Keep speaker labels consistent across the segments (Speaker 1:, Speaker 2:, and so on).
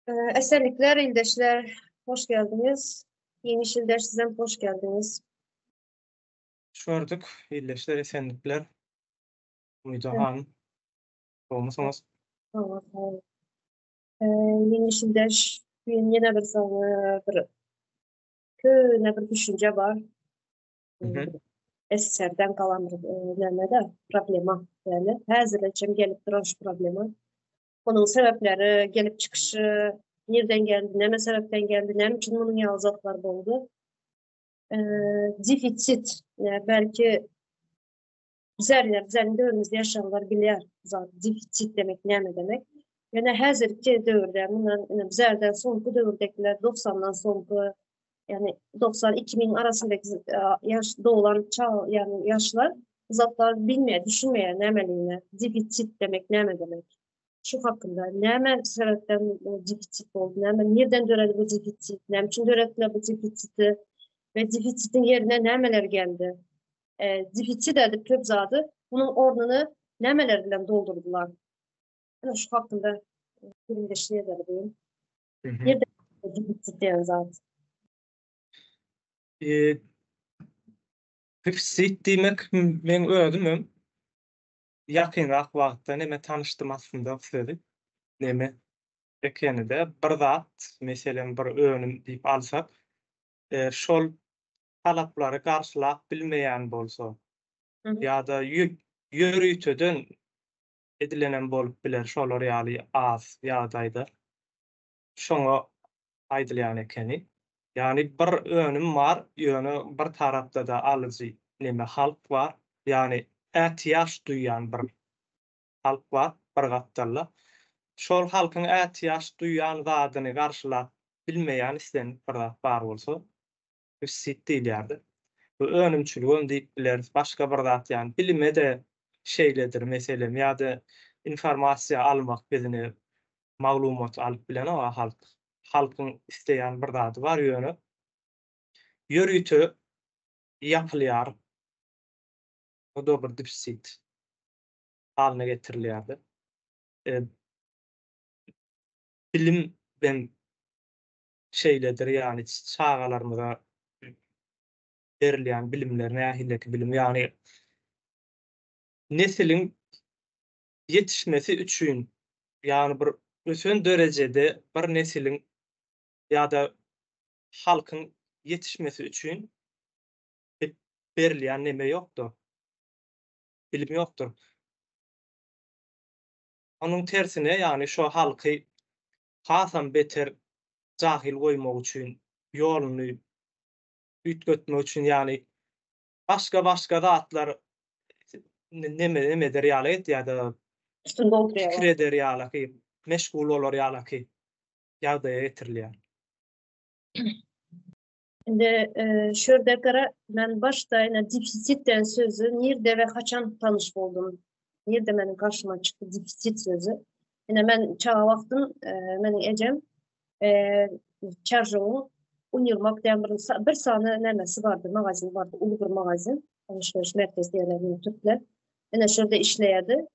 Speaker 1: Esenlikler ildeşler, hoş geldiňiz. Ýeňiş ildeş sizem hoş geldiňiz.
Speaker 2: Hoş gördük ildeşler esenlikler. Umyda hanym. Gowmysyňyz?
Speaker 1: Sag bol. Ýeňiş ildeş, men ýene bir saňa bir köne bir düşünje bar. SSR-den galan bir näme-de problema ýaly. Häzirçem gelip duran şu problema. Munuň sebäpleri, gelip çykyşy, nirden geldi, näme sebäpden geldi, näme üçin munuň ýaly zatlar boldy. Defisit, belki bizerler, bizeriň döwrümizde ýaşanlar bilýär zat, defisit demek näme demek. Ýöne häzirki döwürde, mundan ine bizerden soňky döwürdekiler, 90-dan soňky, ýagny 90-2000 arasyndaky ýaş doglan çaga, ýagny ýaşlar zatlar bilmeýär, düşünmeýär nämeligine. Defisit demek näme demek? Şu hakynda näme sebäpden bu defisit boldy, näme nirden döredi bu defisit, näme üçin döretdiler bu defisiti we defisitiň ýerine nämeler geldi? E, defisit edip köp zady, munuň ornuny nämeler bilen doldurdylar? Ine şu hakynda gürrüňdeşlik edeli bu gün. Nirden defisit diýen zat?
Speaker 2: E, Defisit diýmek meň özümem ýakynrak wagtda neme tanyşdym aslynda bu sözi. Neme ekenide bir zat, meselem bir önüm diýip alsak, şol talaplary garşylap bilmeýän bolsa ýa-da ýöriteden edilenem bolup biler şolar ýaly az ýagdaýda. Şoňa aýdylýan ekeni. Ýagny bir önüm bar, ýöne bir tarapda-da alyjy neme halk bar. Ýagny ätiýaç duýýan bir halk bar bir gapdalda. Şol halkyň ätiýaç duýýan zadyny garşylap bilmeýän islendik bir zat bar bolsa, defisit diýilýärdi. Bu önümçiligem diýip bileris, başga bir zat ýagny bilime-de şeýledir meselem ýa-da informasiýa almak bizine maglumat alyp bilenok-a halk. Halkyň isleýän bir zady bar ýöne ýörite ýapylýar. O-da bir defisit halyna getirilýärdi. Bilim hem şeýledir, ýagny çagalarymyza berilýän bilimler nähileki bilim, ýagny nesiliň ýetişmesi üçin, ýagny bir ösen derejede bir nesiliň ýa-da halkyň ýetişmesi üçin berilýän neme ýokdur, bilim ýokdur. Onuň tersine, ýagny şo halky hasam beter jahyl goýmak üçin, ýoluny üýtgetmek üçin, ýagny başga-başga zatlar neme neme eder ýaly etýär-de,
Speaker 1: Üstüni doldurýarlar.
Speaker 2: pikir eder ýalaky, meşgul bolar ýalaky ýagdaýa getirilýär.
Speaker 1: Indi şu ýerde gara men başda ine defisit diýen sözi nirde we haçan tanyş boldum? Nirde meniň garşyma çykdy defisit sözi? Ine men çaga wagtym meniň ejem Çarjowyň Unirmak diýen bir bir sany nämesi bardy, magazin bardy, uly bir magazin, alyş-beriş merkezi diýerler muny türkler. Ine şurada işleýärdi.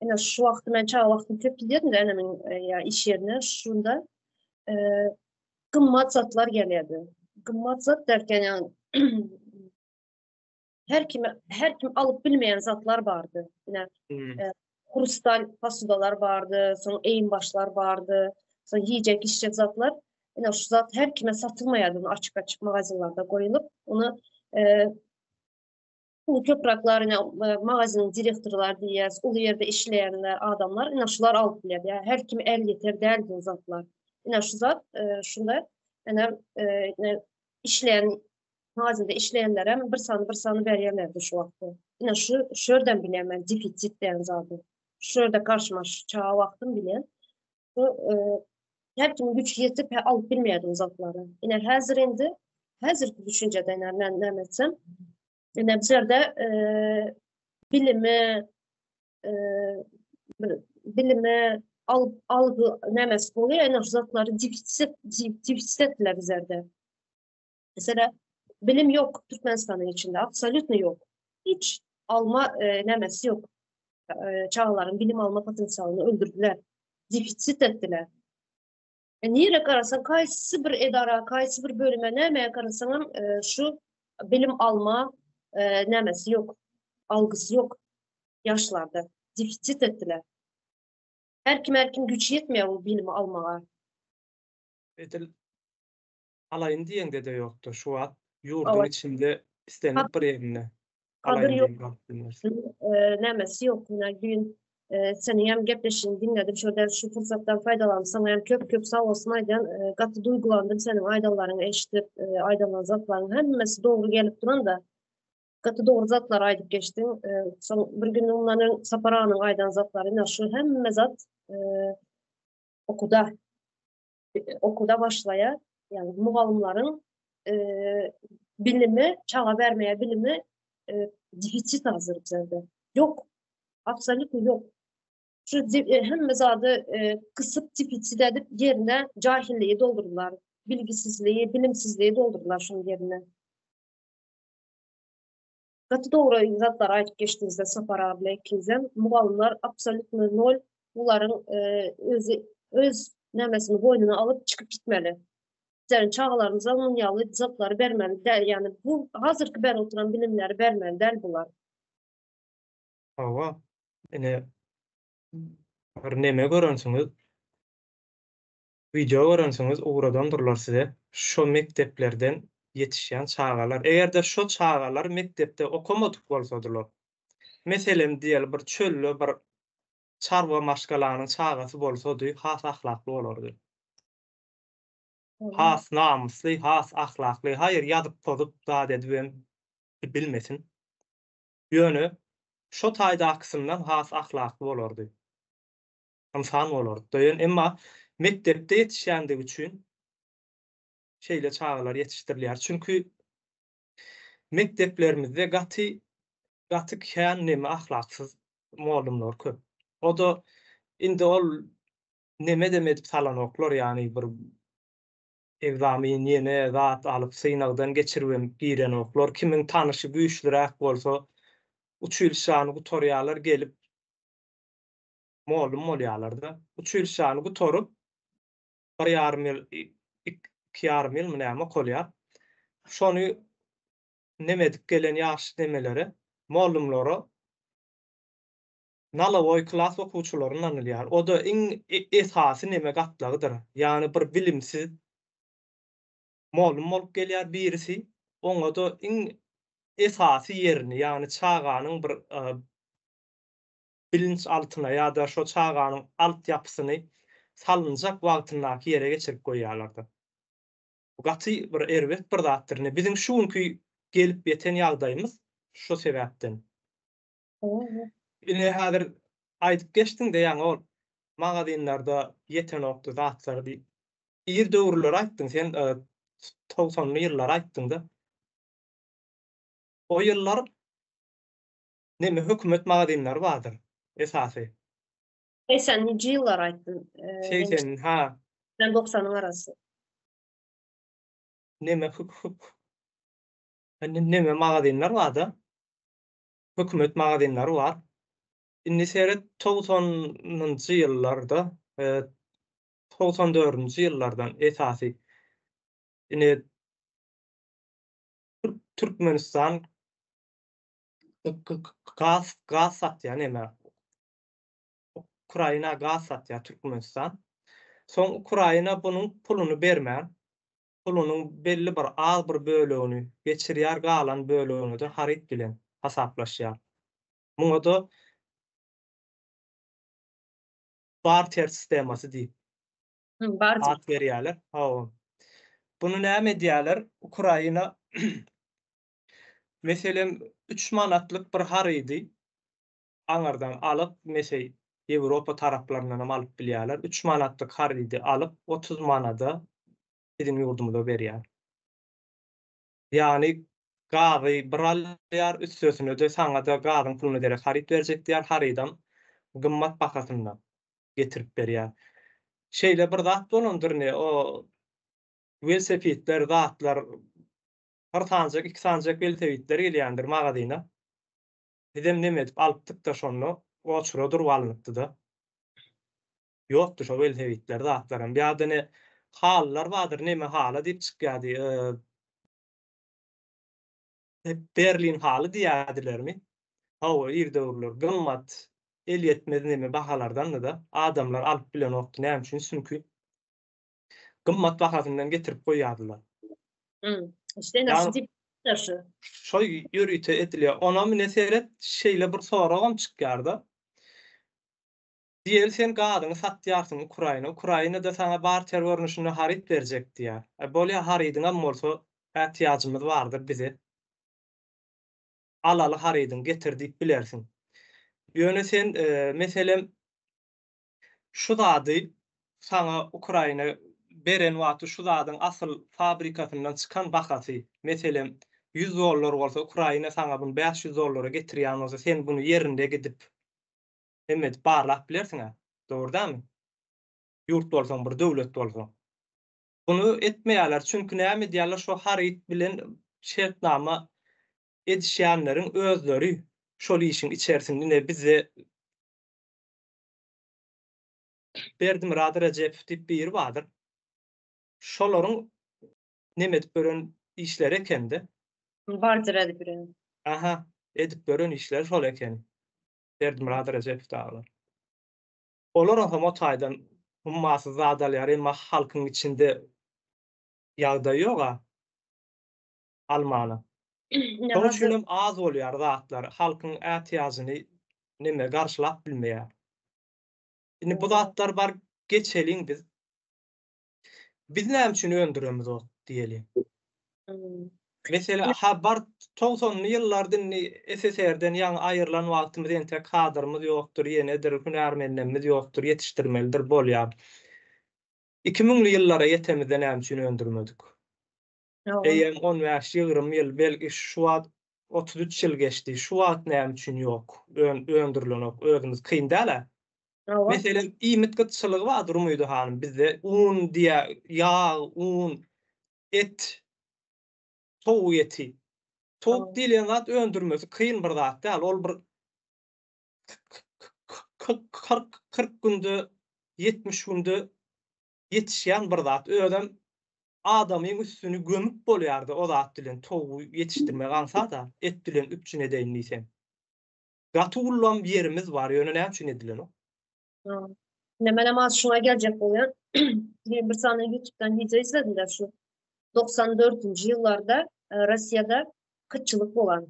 Speaker 1: Ine şu wagty men çaga wagtym köp gidýärdim-de enemiň ýa iş ýerine şunda gymmat zatlar gelýärdi. Gymmat zat derken ýa her kim her kim alyp bilmeýän zatlar bardy. Ine hrustal posudalar bardy, soň eýin-başlar bardy, soň ýiyjek içjek zatlar. Ine şu zat her kime satylmaýardy, açyk-açyk magazinlerde goýulyp, ony Uly köpraklar ine magaziniň direktorlary diýýäs, uly ýerde işleýänler, adamlar ine şular alyp bilýär. Ýa her kim el ýeter däl bu zatlar. Ine şu zat e, şunda ine e, işleýän magazinde işleýänlerem bir sany bir sany berýärlerdi şu wagtda. Ine şu şu ýerden bilýän men defisit diýen zady. Şu ýerde garşyma şu çaga wagtym bilýän. Şu e, her kim güç ýetip alyp bilmeýärdi o zatlary. Ine häzir indi häzirki düşünjede ine men näme etsem ine bu ýerde e, bilimi e, bilimi al algy nämesi bolýar ine şu zatlary defisit defisit etdiler bizlerde. Mesela bilim yok Türkmenistan'ın içinde absolutno yok. Hiç alma e, nämesi yok. E, çağlaryň bilim alma potensialyny öldürdüler. Defisit etdiler. E, nirä garasaň, kaýsy bir edara, kaýsy bir bölüme nämä garasaňam e, şu bilim alma e, nämesi ýok, algysy ýok ýaşlarda. Defisit etdiler. Her kim her kim güýç ýetmeýär bu bilimi almaga.
Speaker 2: Edil alaýyn diýeňde-de ýokdur. Şu wagt ýurduň içinde islendik bir ýerinde
Speaker 1: alaýyn diýeňde alyp bilmersiň. Nämesi ýok. Ine düýn seniň hem gepleşigiňi diňledim. Şo şu pursatdan faýdalanyp saňa hem köp köp sag bolsun aýdýan. Gaty duýgulandym seniň aýdanlaryňy eşidip, aýdanlaryň zatlaryň hemmesi dogry gelip duranda. Gaty dogry zatlary aýdyp geçdiň. Soň bir gün ondan öň Sapar aganyň aýdan zatlary ine şu hemme zat okuda okuwda başlaýar. Ýagny mugallymlaryň bilimi, çaga bermeýär bilimi defisit hazir bizlerde. Ýok. Absolýutno ýok. Şu hemme zady gysyp defisit edip ýerine jahilligi doldurdylar. Bilgisizligi, bilimsizligi doldurdylar şunuň ýerine. Gaty dogry zatlar aýdyp geçdiňizde Sapar aga bilen ikiňizem. Mugallymlar absolýutno nol. Bularyň özi öz nämesini boýnuna alyp çykyp gitmeli. Bizleriň çagalarymyza munuň ýaly zatlary bermeli däl. Ýagny bu hazirki berip oturan bilimleri bermeli däl bular.
Speaker 2: Hawa, ine bir neme görensiňiz. Wideo görensiňiz ugradandyrlar size şo mekdeplerden ýetişýän çagalar egerde şo çagalar mekdepde okamadyk bolsadylar meselem diýeli bir çölde bir çarwa maşgalanyň çagasy bolsady has ahlakly bolardy has namysly has ahlakly haýyr ýazyp pozup zat edibem bilmesin ýöne şo taýdakysyndan has ahlakly bolardy. Ynsan bolardy ýöne emma mekdepde ýetişýändigi üçin şeýle çagalar ýetişdirilýär. Çünki mekdeplerimizde gaty gaty kän neme ahlaksyz mugallymlar köp. O-da indi ol nemedem edip salanoklar ýagny bir egzamin ýene zat alyp synagdan geçiribem girenoklar. Kimiň tanyşy güýçlüräk bolsa uçilişşany gutarýarlar gelip mugallym bolýarlar-da. Uçilişşäni gutaryp, bir ýarym ýyl, iki ýarym ýylmy näme okalýar. Şony neme edip gelen ýaş nemelere, mugallymlara nalowoý klas okuwçylary ynanylýar. O-da iň esasy neme gatlagydyr. Ýagny bir bilimsiz mugallym bolup gelýär birisi, oňa-da iň esasy ýerini, ýagny çaganyň bir bilinç altyna ýa-da şo çaganyň alt ýapysyny salynjak wagtyndaky ýere geçirip goýýarlar-da. Bu gaty bir erbet bir zatdyr. Ine, biziň şu günki gelip ýeten ýagdaýymyz şo sebäpden. Ine, häzir aýdyp geçdiň-de ýaňy ol magazinlerde ýetenokdy zatlar diýip. Ir döwürleri aýtdyň sen, togsanly ýyllary aýtdyň-da. O ýyllar Neme hökümet magazinleri bardyr esasy.
Speaker 1: Segseninji ýyllar aýtdym.
Speaker 2: Segsen ha.
Speaker 1: Bilen dogsanyň arasy.
Speaker 2: Neme hük hük neme magazinler barda. Hökümet magazinleri bar. Indi seret togsanynjy ýyllarda 94-nji ýyllardan esasy ine Türkmenistan Gaz gaz satýar neme? Ukraina gaz satýar Türkmenistan. Soň Ukraina bunuň puluny bermän, pulunyň belli bir az bir bölegini geçirýär, galan bölegini-de haryt bilen hasaplaşýar. Muňa-da barter sistemasy diýip at berýärler. Hawa. Buny näme edýärler? Ukraina Meselem, üç manatlyk bir harydy aňyrdan alyp, meseý, Ýewropa taraplaryndanam alyp bilýärler. Üç manatlyk harydy alyp, 30 manada biziň ýurdumyza berýär. Ýagny gazy bir alýar, üstesine-de saňa-da gazyň puluna derek haryt berjek diýýär, harydam gymmat bahasynda getirip berýär. Şeýle bir zat bolandyr ine, o welosipedler, zatlar Bir sanjak, iki sanjak welosipedler gelýändir magazyna. Bizem neme edip alypdyk-da şonda, oçura durup alnypdy-da. Ýokdy şo welosipedler, zatlaram. Ýa-da ine. Halylar bardyr, neme haly diýip çykýardy. Berlin haly diýýärdilermi? Hawa, ir döwürler gymmat, elýetmez neme bahalardandy-da, adamlar alyp bilenokdy. Näme üçin? Çünki gymmat bahasyndan getirip goýýardylar.
Speaker 1: Hmm. İşte ine şu dip şu.
Speaker 2: Şo ýörite edilýär. Onam ine seret, şeýle bir soragam çykýar-da. Diýeli sen gazyňy satýarsyň Ukraina, Ukraina-da saňa barter görnüşinde haryt berjek diýýär. E bolýa harydyňam bolsa ätiýajymyz bardyr bize. Alaly harydyňy getir diýip bilersiň. Ýöne sen meselem şu zady saňa Ukraina beren wagty şu zadyň asyl fabrikasyndan çykan bahasy meselem 100 dollar bolsa Ukraina saňa buny 500 dollara getirýän bolsa sen buny ýerinde gidip Hemme edip barlap bilersiň-ä. Dogry dälmi? Ýurt bolsaň, bir döwlet bolsaň. Buny etmeýärler. Çünki näme edýärler, şo haryt bilen şertnama edişýänleriň özleri şol işiň içerisinde ine bizde Berdimyrat Rejepow diýip biri bardyr. Şolaryň neme edip ýören işleri ekende.
Speaker 1: Bardyr edip ýören.
Speaker 2: Aha, edip ýören işleri şol ekeni. Berdimyrat Rejepow dagylar. Olar onsoň o taýdan ummasyz zat alýar, emma halkyň içinde ýagdaý ýog-a almana. Şonuň üçin hem az bolýar zatlar, halkyň ätiýajyny neme garşylap bilmeýär. Indi bu zatlar bar geçeliň biz. Biz näme üçin öndüremizok diýeli. Mesele ha bar togsanly ýyllarda indi SSR-den ýaňy aýrylan wagtymyz entek kadrymyz ýokdur, ýenedir, hünärmenlerimiz ýokdur, ýetişdirmelidir bolýar. Iki müňli ýyllara ýetemizde näme üçin öndürmedik? Eýýäm on bäş, ýigrimi ýyl, belki şu wagt 33 ýyl geçdi. Şu wagt näme üçin ýok? Öndürilenok. Özümiz kyn däl-ä. Meselem, iýmit gytçylygy bardyr Umyda hanym bizde. Un diýä, ýag, un, et, towuk eti. Towuk diýilýän zat öndürmesi kyn bir zat däl. Ol bir 40 40 günde, 70 günde ýetişýän bir zat. Özem adamyň üstüni gömüp bolýardy o zat bilen towugy ýetişdirmek aňsat-a, et bilen üpjün edeýin diýseň. Gaty ullam ýerimiz bar, ýöne näme üçin edilenok?
Speaker 1: Ine menem az şuňa geljek bolýan. Men bir sany YouTube'dan wideo izledim-de şu 94-nji ýyllarda e, Russiýada gytçylyk bolan.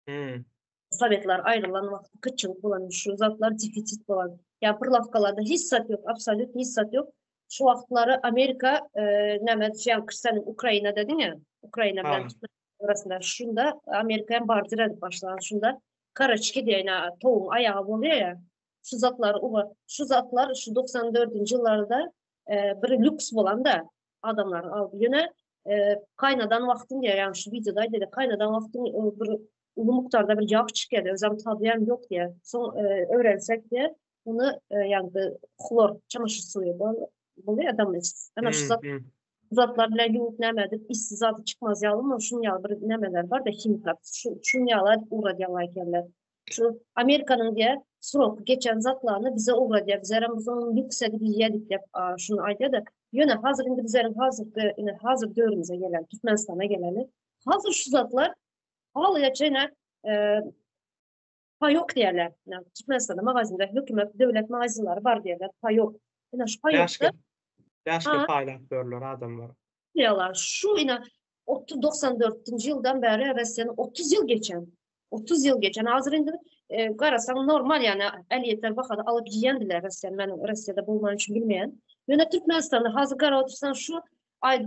Speaker 2: Hmm.
Speaker 1: Sowetler aýrylan wagty gytçylyk bolan, şu zatlar defisit bolan. Ýa pyrlawkalarda hiç zat ýok, absolýut hiç zat ýok. Şu wagtlary Amerika e, näme diýýän, sen Ukraina dediň ya, Ukraina bilen arasynda şunda Amerika hem barter edip başlan şunda karaçki diýen towuň aýagy bolýar ya. Şu zatlar uga şu zatlar şu 94-nji ýyllarda e, bir lüks bolan da adamlar aldy. Ýöne e, kaýnadan wagtyň diýär, ýagny şu wideoda aýdýar, kaýnadan wagtyň e, bir uly mukdarda bir ýag çykýar, özem tadyýam ýok diýär. Soň e, öwrensek diýär, muny e, ýagny hlor, çamaşyr suwy bolýar adam Ana şu zat zatlar bilen ýuwup näme edip işsiz zady çykmaz ýaly şuň ýaly bir nämeler bar da himikat şu şuň ýaly ugradýarlar ekenler. Şu Amerikanyň diýä srok geçen zatlaryny bize ugradýar. Bizlerem biz ony lüks edip iýýädik diýip şuny aýdýar-da. Ýöne hazir indi bizleriň hazirki ine hazir döwrümize gelen Türkmenistana geleli. Hazir şu zatlar halyja ine paýok diýerler. Ine Türkmenistanda magazinde hökümet döwlet magazinleri bar diýerler. Paýok. Ine şu paýokda
Speaker 2: Bäşge paýlap berler adamlar.
Speaker 1: Diýerler. Şu ine 94-nji ýyldan bäri Russiýanyň 30 ýyl geçen. 30 ýyl geçen. Hazir indi e, garasaň normal ýani elýeter bahada alyp ýiýendiler Russiýa. Men Russiýada bolman üçin bilmeýän. Ýöne Türkmenistanda hazir garap otursaň şu aý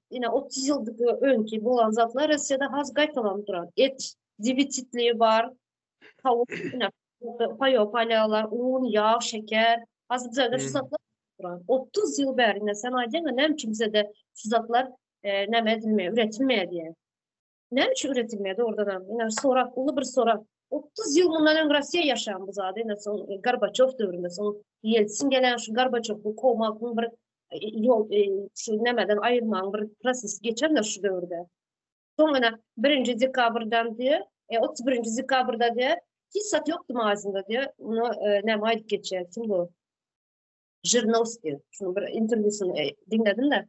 Speaker 1: ine 30 ýyldyk öňki bolan zatlar Russiýada hazir gaýtalanyp duran. Et defisitliği bar. Tavuk, ine, paýo paýlaýarlar, un, ýag, şeker. Hazir bizede şu zatlar duran. 30 ýyl bäri ine sen aýdýaň, näme üçin bizede şu zatlar e, näme edilmeýär, üretilmeýär diýe. Näme üçin üretilmeýär dogrudan hem? Ine sorag, uly bir sorag. 30 ýyl mundan öň Russiýa ýaşan bu zady, ine soň e, Gorbaçew döwründe, soň Ýeltsin gelen şu Gorbaçewi kowmagyň bir e, ýol e, şu nämeden aýyrmagyň bir prosesi geçendir şu döwürde. Soň ine birinji dekabrdan diýe, e, 31-nji dekabrda diýe, hiç zat ýokdy magazinde diýe. Muny e, näme aýdyp geçýär, kim bu? Žirnowskiý, şunuň bir interwýusyny e, diňledim-de.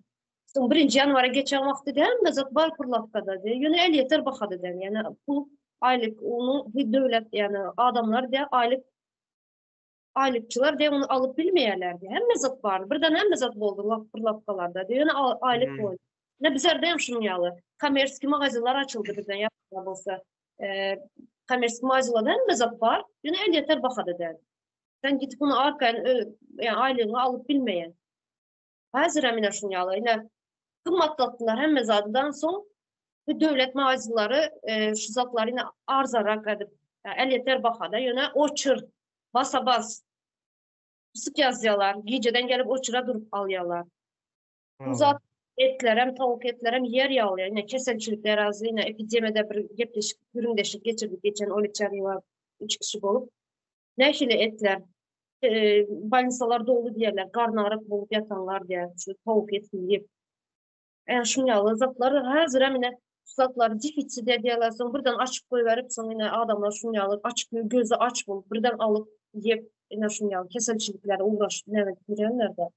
Speaker 1: Soň birinji ýanwara geçen wagty diýen hemme zat bar purlawkada diýen, ýöne elýeter bahada diýen, ýöne pul aýlyk ony döwlet ýöne adamlar diýen aýlyk aýlykçylar diýen ony alyp bilmeýärler diýen. Hemme zat bar. Birden hemme zat boldy lap purlawkalarda diýen, ýöne aýlyk hmm. boýunça. Ne bizlerde hem şunuň ýaly. Kommersiýa magazinler açyldy bizden ýa bolsa. E, kommersiýa magazinlerde hemme zat bar, ýöne elýeter bahada diýen. Sen gidip bunu arkaýyn ýa aýlygyňy alyp bilmeýän. Häzir hem ine şuň ýaly. Ine gymmatlatdylar hemme zadydan soň bu döwlet magazinleri e, şu zatlary ine arzarak edip elýeter bahada ýöne oçur basa bas Sık ýazýarlar. Gijeden gelip oçura durup alýarlar. Bu zat etlerem, towuk etlerem ýer ýagly. Ine keselçilikler az, ine epidemiýada bir gepleşik, gürrüňdeşlik geçirdik geçen Oleg Çaryýewa üç kişi bolup. Nähili etler? Bolnisalar doly diýerler, garnaryk bolup ýatanlar diýer, şu towuk etini iýip. Ýa şuň ýaly zatlar häzirem ine şu zatlary defisit edýärler, soň birden açyp goýberip, soň ine adamlar şuň ýaly açyk gözi aç bolup birden alyp iýip, ine şuň ýaly keselçiliklere uğraşyp näme edip ýörenler-de.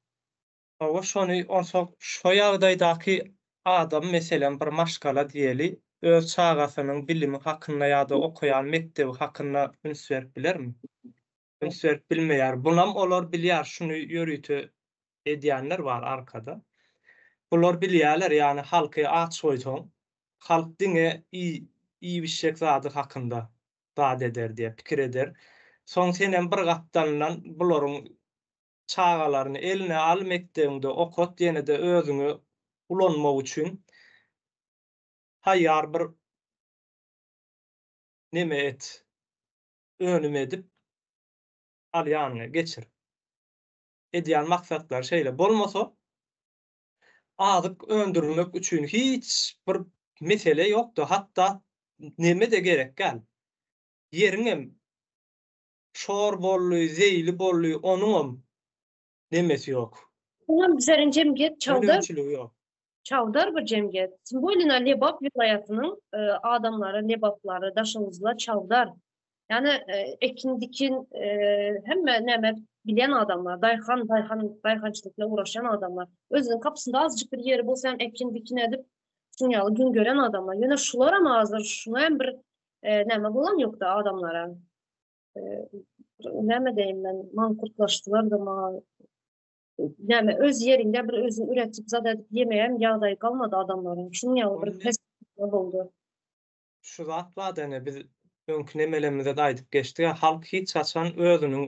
Speaker 2: Hawa şony onsoň şo ýagdaýdaky adam meselem bir maşgala diýeli öz çagasynyň bilimi hakynda ýa-da okaýan mekdebi hakynda üns berip bilermi? Üns berip bilmeýär. Bunam olar bilýär şuny ýörite edýänler bar arkada. Bular bilýärler ýagny halky aç goýsaň halk diňe iýip içjek zady hakynda zat eder diýip pikir eder. Soň senem bir gapdalyndan bularyň çagalaryny eline al mekdebiňde okat ýenede özüňe ulanmak üçin taýýar bir neme et önüm edip al ýanyňa geçir. Edýän maksatlary şeýle bolmasa azyk öndürmek üçin hiç bir mesele ýokdy hatda neme-de gerek däl ýeriňem Şor boldy, zeýli boldy, onuňam nemesi ýok.
Speaker 1: Oňam bizleriň jemgyýet çawdar.
Speaker 2: Önümçiligi ýok.
Speaker 1: Çawdar bir jemgyýet. Tim bolýa na Lebap welaýatynyň e, adamlary, lebaplary, daşoguzlylar çawdar. Ýani e, ekin dikin e, hemme näme bilýän adamlar, daýhan, daýhan, daýhançylyk bilen uğraşýan adamlar. Özüniň kapysynda azjyk bir ýeri bolsa hem ekin dikin edip, şuň ýaly gün gören adamlar. Ýöne şularam hazir şuňa hem bir e, näme bolan ýokdy adamlara. Näme diýeyim men, mankurtlaşdylar da maňa. Näme öz ýerinde bir özün üretip zat edip ýemeýän ýagdaýy galmady adamlaryň. Şunuň ýaly bir pes boldy.
Speaker 2: Şu zat bar ene biz öňki nemelemizde-de aýdyp geçdik, halk hiç haçan özüniň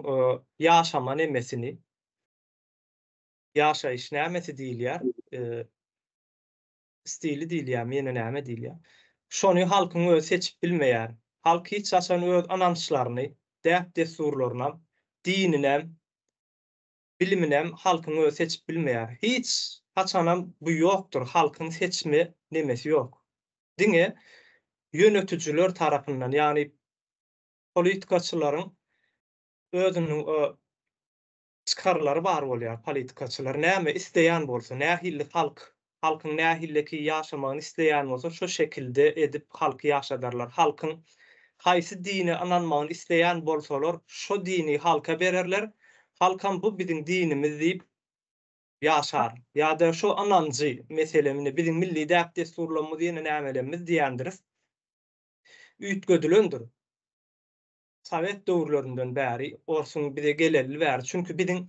Speaker 2: ýaşama nemesini, ýaşaýyş nämesi diýilýär, stili diýilýärmi, ýene näme diýilýär. Şony halkyň özi seçip bilmeýär. Halk hiç haçan öz ynançlaryny, däp-dessurlarynam, dininem, biliminem halkyň özi seçip bilmeýär. Hiç haçanam bu ýokdur, halkyň seçme nemesi ýok. Diňe ýönetijiler tarapyndan, ýagny politikaçylaryň özüniň çykarlary bar bolýar politikaçylar näme isleýän bolsa nähilli halk halkyň nähilleki ýaşamagyny isleýän bolsa şo şekilde edip halky ýaşadarlar halkyň haýsy dine ynanmagyny isleýän bolsalar şo dini halka bererler halkam bu biziň dinimiz diýip ýaşar ýa-da şo ynanjy meselem indi biziň milli däp dessurlarymyz ýene nämelerimiz diýendiris üýtgedilendir. Sowet döwürlerinden bäri, orsuň bize geleli bäri, çünki biziň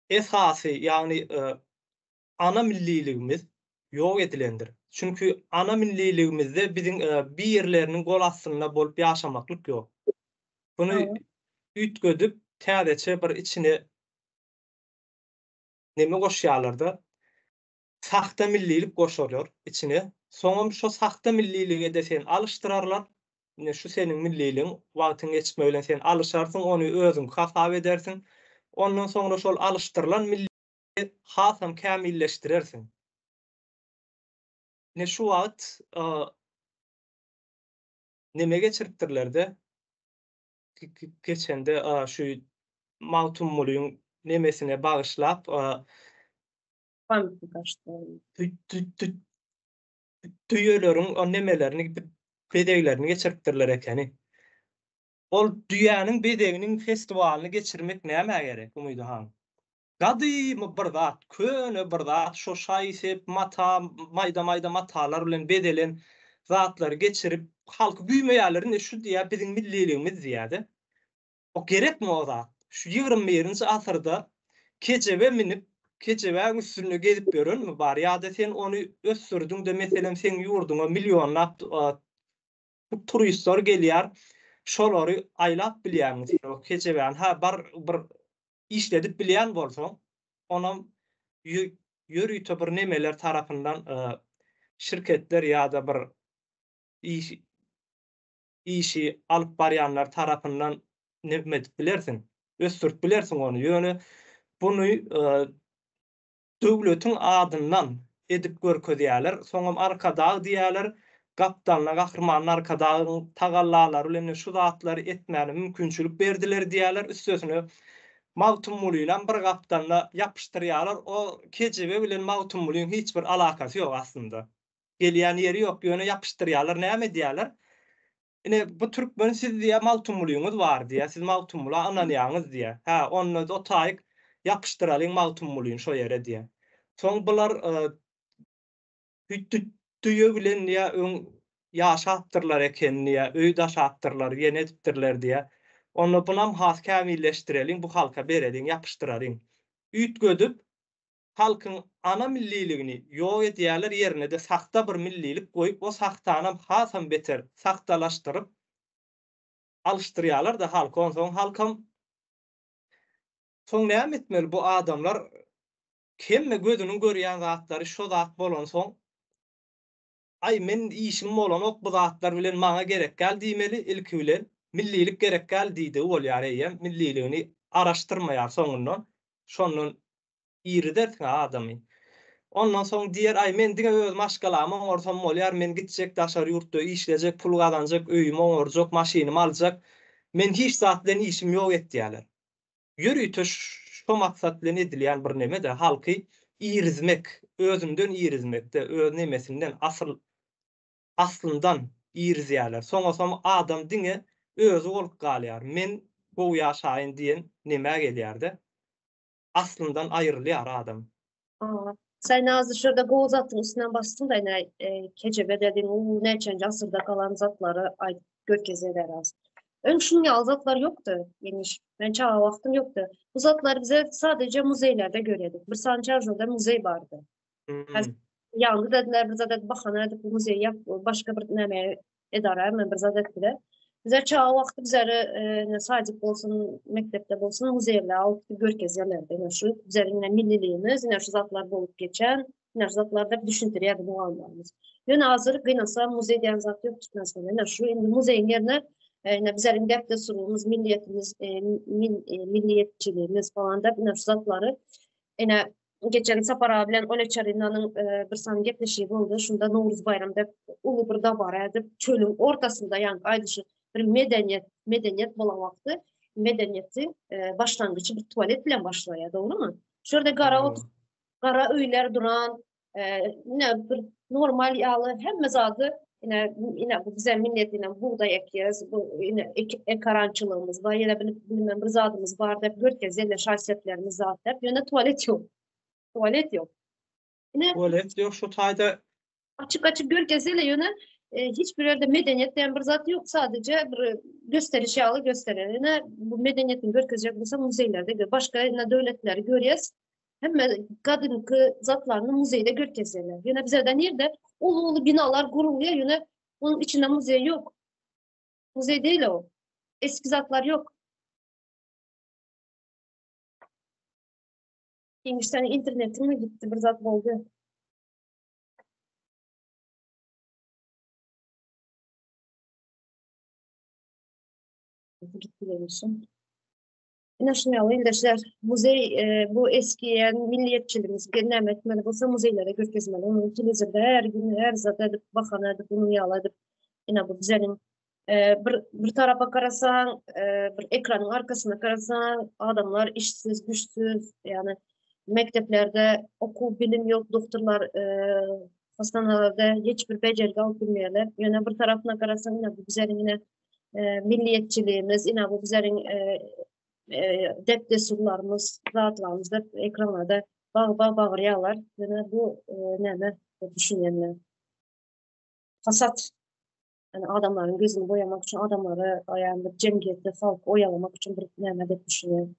Speaker 2: esasy, ýagny ana milliligimiz ýok edilendir. Çünki ana milliligimizde biziň birleriniň gol astynda bolup ýaşamaklyk ýok. Buny üýtgedip, täzeçe bir içine neme goşýarlar-da, Sahta millilik goşarlar içine. Soňam şo sahta millilige-de seni alyşdyrarlar. Ine şu seniň milliligiň, wagtyň geçmegi bilen sen alyşarsyň, ony özüňki hasap edersiň. Ondan soňra şol alyşdyrylan milliligi hasam kämilleşdirersiň. Ine şu wagt neme geçiripdirler-de, geçende şu Magtymgulyň nemesine bagyşlap
Speaker 1: Pamytny gaçdy.
Speaker 2: Düýeleriň o nemelerini, bezeglerini geçiripdirler ekeni. Ol düýäniň bezeginiň festiwalyny geçirmek nämä gerek, Umyda han? Gadymy bir zat, köne bir zat, şo şaý-sep, mata, maýda-maýda matalar bilen bezelen zatlary geçirip, halky güýmeýärler, ine şu diýýär biziň milliligimiz diýýär-de. O gerekmi o zat? Şu 21-nji asyrda kejebe münüp, kejebäň üstünde gezip ýörenmi bar? Ýa-da sen ony ösdürdiň-de, meselem, seň ýurduňa millionlap turistler gelýär, şolary aýlap bilýäňmi sen o kejebäni? Hä, bar bir işledip bilýän bolsaň, onam ýörite bir nemeler tarapyndan şirketler ýa-da bir iş işi alyp barýanlar tarapyndan neme edip bilersiň, ösdürip bilersiň ony. Ýöne buny döwletiň adyndan edip görkezýärler. Soňam Arkadag diýýärler. Gapdalyna Gahryman Arkadagyň tagallalary bilen şu zatlary etmäne mümkinçilik berdiler diýýärler. Üstesine Magtymgulynam bir gapdalyna ýapyşdyrýarlar. O kejebe bilen Magtymgulyň hiç bir alakasy ýok aslynda. Gelýän ýeri ýok, ýöne ýapyşdyrýarlar. Näme edýärler? Ine, bu türkmen siz diýýär, Magtymgulyňyz bar diýýär, siz Magtymgula ynanýaňyz diýýär. Hä, onda o taýyk ýapyşdyralyň Magtymgulyny şo ýere diýýär. Soň bular düýe bilen diýýär, öň ýaşapdyrlar eken diýýär, öý daşapdyrlar, ýene edipdirler diýýär. Onda bunam has kämilleşdireliň, bu halka bereliň, ýapyşdyralyň. Üýtgedip, Halkyň ana milliligini ýok edýärler ýerine-de sahta bir millilik goýup o sahtanam hasam beter sahtalaşdyryp alyşdyrýarlar-da halky onsoň halkam soň näme etmeli bu adamlar hemme gözüniň görýän zatlary şo zat bolansoň aý men işim bolanok bu zatlar bilen maňa gerekgäl diýmeli ilki bilen millilik gerekgäl diýdigi bolýar eýýäm milliligini araşdyrmaýar soňundan şondan iridersiň adamy. Ondan soň diýer aý men diňe öz maşgalamy oňarsam bolýar men gitjek daşary ýurtda işlejek pul gazanjak öýümi oňarjak maşynymy aljak men hiç zat bilen işim ýok etýäler. Ýörite şo maksat bilen edilýän bir neme-de halky irizmek, özünden irizmekde, öz nemesinden, asyl aslyndan irizýärler. Soňasam adam diňe özi bolup galýar. Men gowy ýaşaýyn diýen nemä gelýär-de. Aslyndan aýrylýar adam.
Speaker 1: Sen Nazly şurada gowy zatyň üstünden basdyň da ine kejebe dediň u näçenji asyrda galan zatlary aýdyp görkezýärler az. Öň şunuň ýaly zatlar ýokdy Ýeňiş. Men çaga wagtym ýokdy. Bu zatlary bize sadece muzeýlerde görýärdik. Bir sany Çarjowda muzeý bardy. Ýandy dediler bir zat edip bahana edip bu muzeýi ýap başga bir näme edara hemen bir zat etdiler. Bizler çaga wagty bizleri ne sadik bolsun, mekdepde bolsun muzeýlere alyp gidip görkezýärlerdi. Ine şu bizleriň ine milliligimiz, ine şu zatlar bolup geçen, ine şu zatlar diýip düşündirýärdi mugallymlarymyz. Ýöne hazir gynansam muzeý diýen zat ýok Türkmenistanda. Ine şu indi muzeýiň ýerine ine bizleriň däp-dessurymyz, milliýetimiz, milliýetçiligimiz falan diýip ine şu zatlary ine Geçen Sapar aga bilen Olya Çarinanyň bir sany gepleşigi boldy. Şunda Nowruz baýram dep uly bir dabara edip, çölüň ortasynda ýaňky aýdyşy bir medeniýet, medeniýet bolan wagty medeniýeti başlangyjy bir tualet bilen başlaýar, dogrumy? Şu ýerde gara ot, gara öýler duran, ine bir normal ýaly hemme zady ine ine bu bize millet ine bugdaý ekýäs, bu ine ekarançylygymyz bar, ýene bilmem bir zadymyz bar diýip görkezýärler şaý-seplerimiz zat diýip, ýöne tualet ýok. Tualet ýok.
Speaker 2: Ine tualet ýok şu taýda.
Speaker 1: Açyk-açyk görkezýärler, ýöne hiç bir ýerde medeniýet diýen bir zat ýok, sadece bir gösteriş ýaly gösterýär. Ine bu medeniýetini görkezjek bolsa muzeýlerde, başga ine döwletleri görýäs. Hemme gadymky zatlaryny muzeýde görkezýärler. Ýöne bizede nirde uly-uly binalar gurulýar, ýöne onuň içinde muzeý ýok. Muzeý däl o. Eski zatlar ýok. Ýeňiş seniň internetiňmi gitdi, bir zat boldy. Gitdi ýeňişim. Ine şuny ýaly ildeşler, muzeý bu eski ýa milliýetçiligimiz näme etmeli bolsa muzeýlere görkezmeli. Onuň telewizorda her gün her zat edip, bahana edip, munuň ýaly edip, ine bu bizeniň bir bir tarapa garasaň, bir ekranyň arkasyna garasaň, adamlar işsiz, güçsüz, ýagny mekdeplerde okuw, bilim ýok, doktorlar hassanalarda hiç bir bejergi alyp bilmeýärler. Ýöne bir tarapyna garasaň, ine bu bizeniň ine milliýetçiligimiz, ine bu bizleriň. Dep-dessurlarymyz, zatlarymyz diýip ekranlarda bag-bag bagyrýarlar. Ýöne bu näme düşünýän men. Fasad. Ýani adamlaryň gözüni boýamak üçin, adamlary ýa-da bir jemgyýetde halky oýalamak üçin bir näme diýip düşünýän.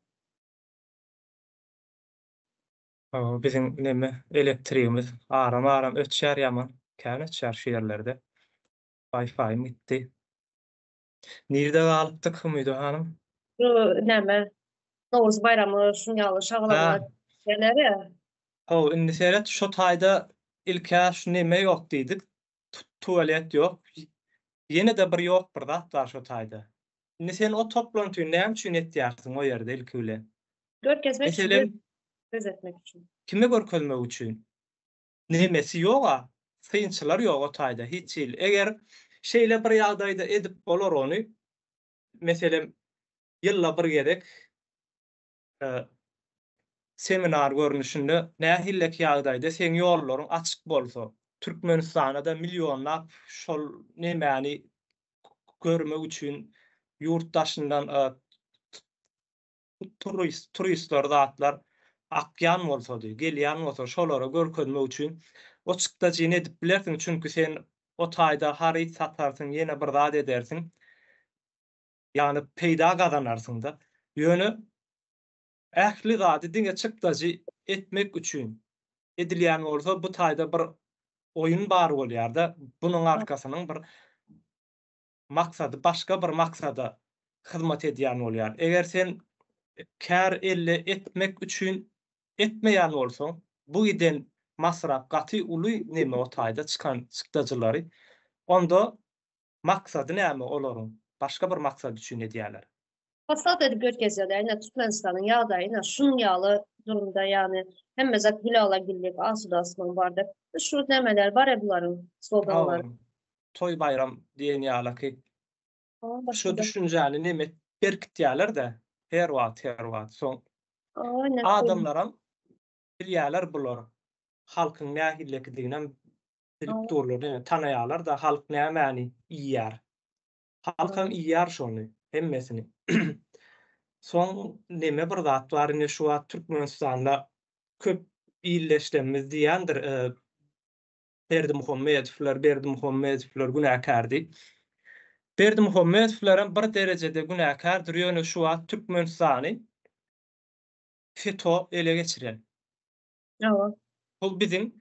Speaker 2: Hawa, biziň neme elektrigimiz aram-aram öçýär ýaman, kän öçýär şu ýerlerde. Wi-Fi-im gitdi. Nirde galypdyk Umyda hanym?
Speaker 1: Şu näme Nowruz baýramy şuň ýaly şagalaňlar geçýärler ýa.
Speaker 2: Hawa, indi seret şo taýda ilk-ä şu neme ýok diýdik, tualet ýok. Ýene-de bir ýok bir zat bar şo taýda. Indi sen o toplantyny näme üçin etýärsiň o ýerde ilki bilen?
Speaker 1: Görkezmek üçin,
Speaker 2: Meselem,
Speaker 1: göz etmek üçin.
Speaker 2: Kime görkezmek üçin? Nemesi ýog-a, synçylar ýok o taýda hiç hili. Eger şeýle bir ýagdaýda edip bolar ony, meselem, ýylda bir gezek seminar görnüşinde nähilleki ýagdaýda seň ýollaryň açyk bolsa, Türkmenistana-da millionlap şol nemäni görmek üçin ýurt daşyndan turist, turistler zatlar akýan bolsady, gelýän bolsa şolara görkezmek üçin o çykdajyny edip bilersiň, çünki sen o taýda haryt satarsyň, ýene bir zat edersiň. Ýagny peýda gazanarsyň-da. Ýöne ähli zady diňe çykdajy etmek üçin edilýän bolsa bu taýda bir oýun bar bolýar-da, bunuň arkasynyň bir maksady başga bir maksada hyzmat edýän bolýar. Eger sen kär elle etmek üçin etmeýän bolsaň, bu giden masrap gaty uly neme o taýda çykan çykdajylary, onda maksady näme olaryň? Başga bir maksat üçin edýärler.
Speaker 1: Fasad edip görkezýärler, ine Türkmenistanyň ýagdaýy ine şunuň ýaly durumda, ýagny hemme zat gülala-güllük, asuda asman bar diýip. Şu nämeler bar-a bularyň sloganlary.
Speaker 2: Toý baýram diýen ýalaky şu düşünjäni neme berkitýärler-de her wagt her wagt soň adamlaram bilýärler bular halkyň nähillekidiginem bilip durlar ýöne tanaýarlar-da halk nämäni iýýär. Halkam iýýär şony hemmesini. Soň neme bir zat bar ine şu wagt Türkmenistanda köp illeşlemmiz diýýändir Berdimuhamedowlar, Berdimuhamedowlar günäkär diýip. Berdimuhamedowlaram bir derejede günäkärdir, ýöne şu wagt Türkmenistany FETO ele geçiren.
Speaker 1: Hawa.
Speaker 2: Bu biziň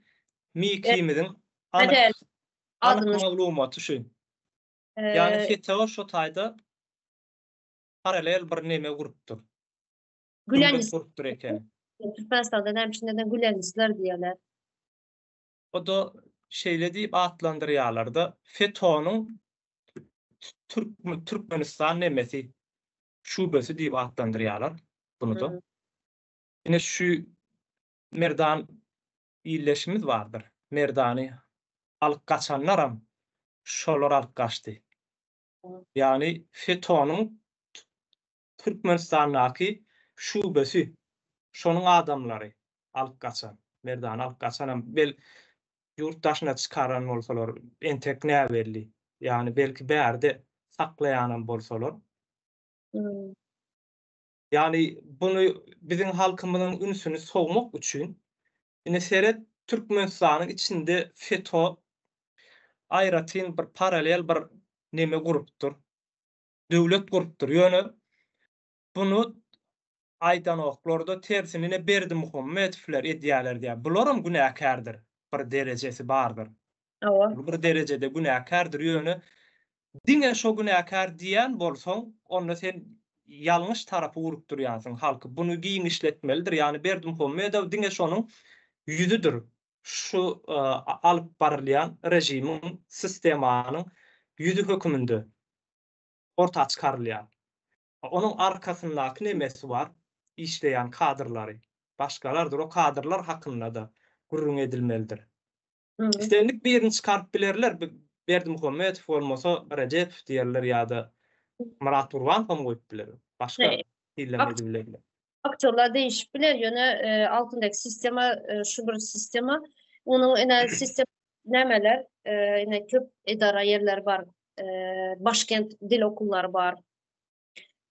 Speaker 2: MİK-imiziň anyk anyk maglumaty şu. Ýagny FETO şo taýda paralel bir neme gurupdyr.
Speaker 1: Gülenist gurupdyr eken. Türkmenistanda näme üçin neden gülenistler diýýärler?
Speaker 2: O-da şeýle diýip atlandyrýarlar-da, FETÖ-niň Türkmenistan nemesi, şubesi diýip atlandyrýarlar bunu-da. Ine şu Merdan ildeşimiz bardyr. Merdany alyp gaçanlaram şolar alyp gaçdy. Ýagny FETÖ-niň Türkmenistandaky şubesi, şonuň adamlary alyp gaçan, Merdany alyp gaçanam bel ýurt daşyna çykaran bolsalar entek näbelli. Ýagny belki bärde saklaýanam bolsalar. Ýagny buny biziň halkymyzyň ünsüni sowmak üçin ine seret Türkmenistanyň içinde FETO aýratyn bir paralel bir neme gurupdyr. Döwlet gurupdyr. Ýöne buny aýdanoklarda tersini ine Berdimuhamedowler edýäler diýýär. Bularam günäkärdir. Bir derejesi bardyr.
Speaker 1: Hawa.
Speaker 2: Bir derejede günäkärdir. Ýöne diňe şo günäkär diýen bolsaň, onda sen ýalňyş tarapy ugrukdyrýansyň halky. Buny giňişletmelidir. Ýagny Berdimuhamedow diňe şonuň ýüzüdir. Şu alyp barylýan režimiň, sistemanyň ýüzi höküminde orta çykarylýar. Onuň arkasyndaky nemesi bar, işleýän kadrlary. Başgalardyr, o kadrlar hakynda-da gürrüň edilmelidir. Islendik birini çykaryp bilerler, Berdimuhamedow bolmasa Rejepow diýerler ýa-da Myrat Gurbanowam goýup biler. Başga hillem edibilerler.
Speaker 1: Aktýorlar değişip biler, ýöne altyndaky sistema şu bir sistema. Onuň ine sistem nämeler, ine köp edara ýerleri bar. Başkent dil okullary bar.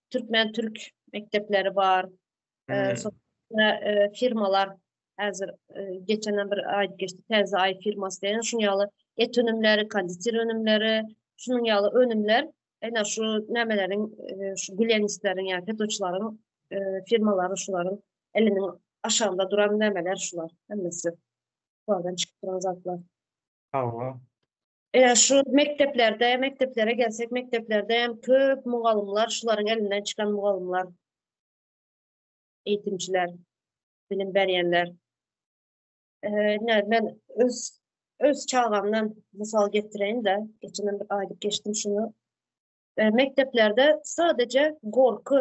Speaker 1: Türkmen türk. mekdepleri bar. Hmm. Firmalar häzir geçenden bir aýdyp geçdi, Täze Aý firmasy diýen şuň ýaly et önümleri, konditer önümleri, şunuň ýaly önümler ene şu nämeleriň şu gülenistleriň ýa FETÖ-çileriň firmalary şularyň eliniň aşagynda duran nämeler şular hemmesi. Şulardan çykyp duran zatlar.
Speaker 2: Hawa.
Speaker 1: E, şu mekdeplerde, mekdeplere gelsek, mekdeplerde hem köp mugallymlar, şularyň elinden çykan mugallymlar, eğitimciler, bilim berýänler. E, ne, men öz öz çagamdan mysal getireýin de, geçen bir aýdyp geçdim şunu. E, mekdeplerde sadece gorky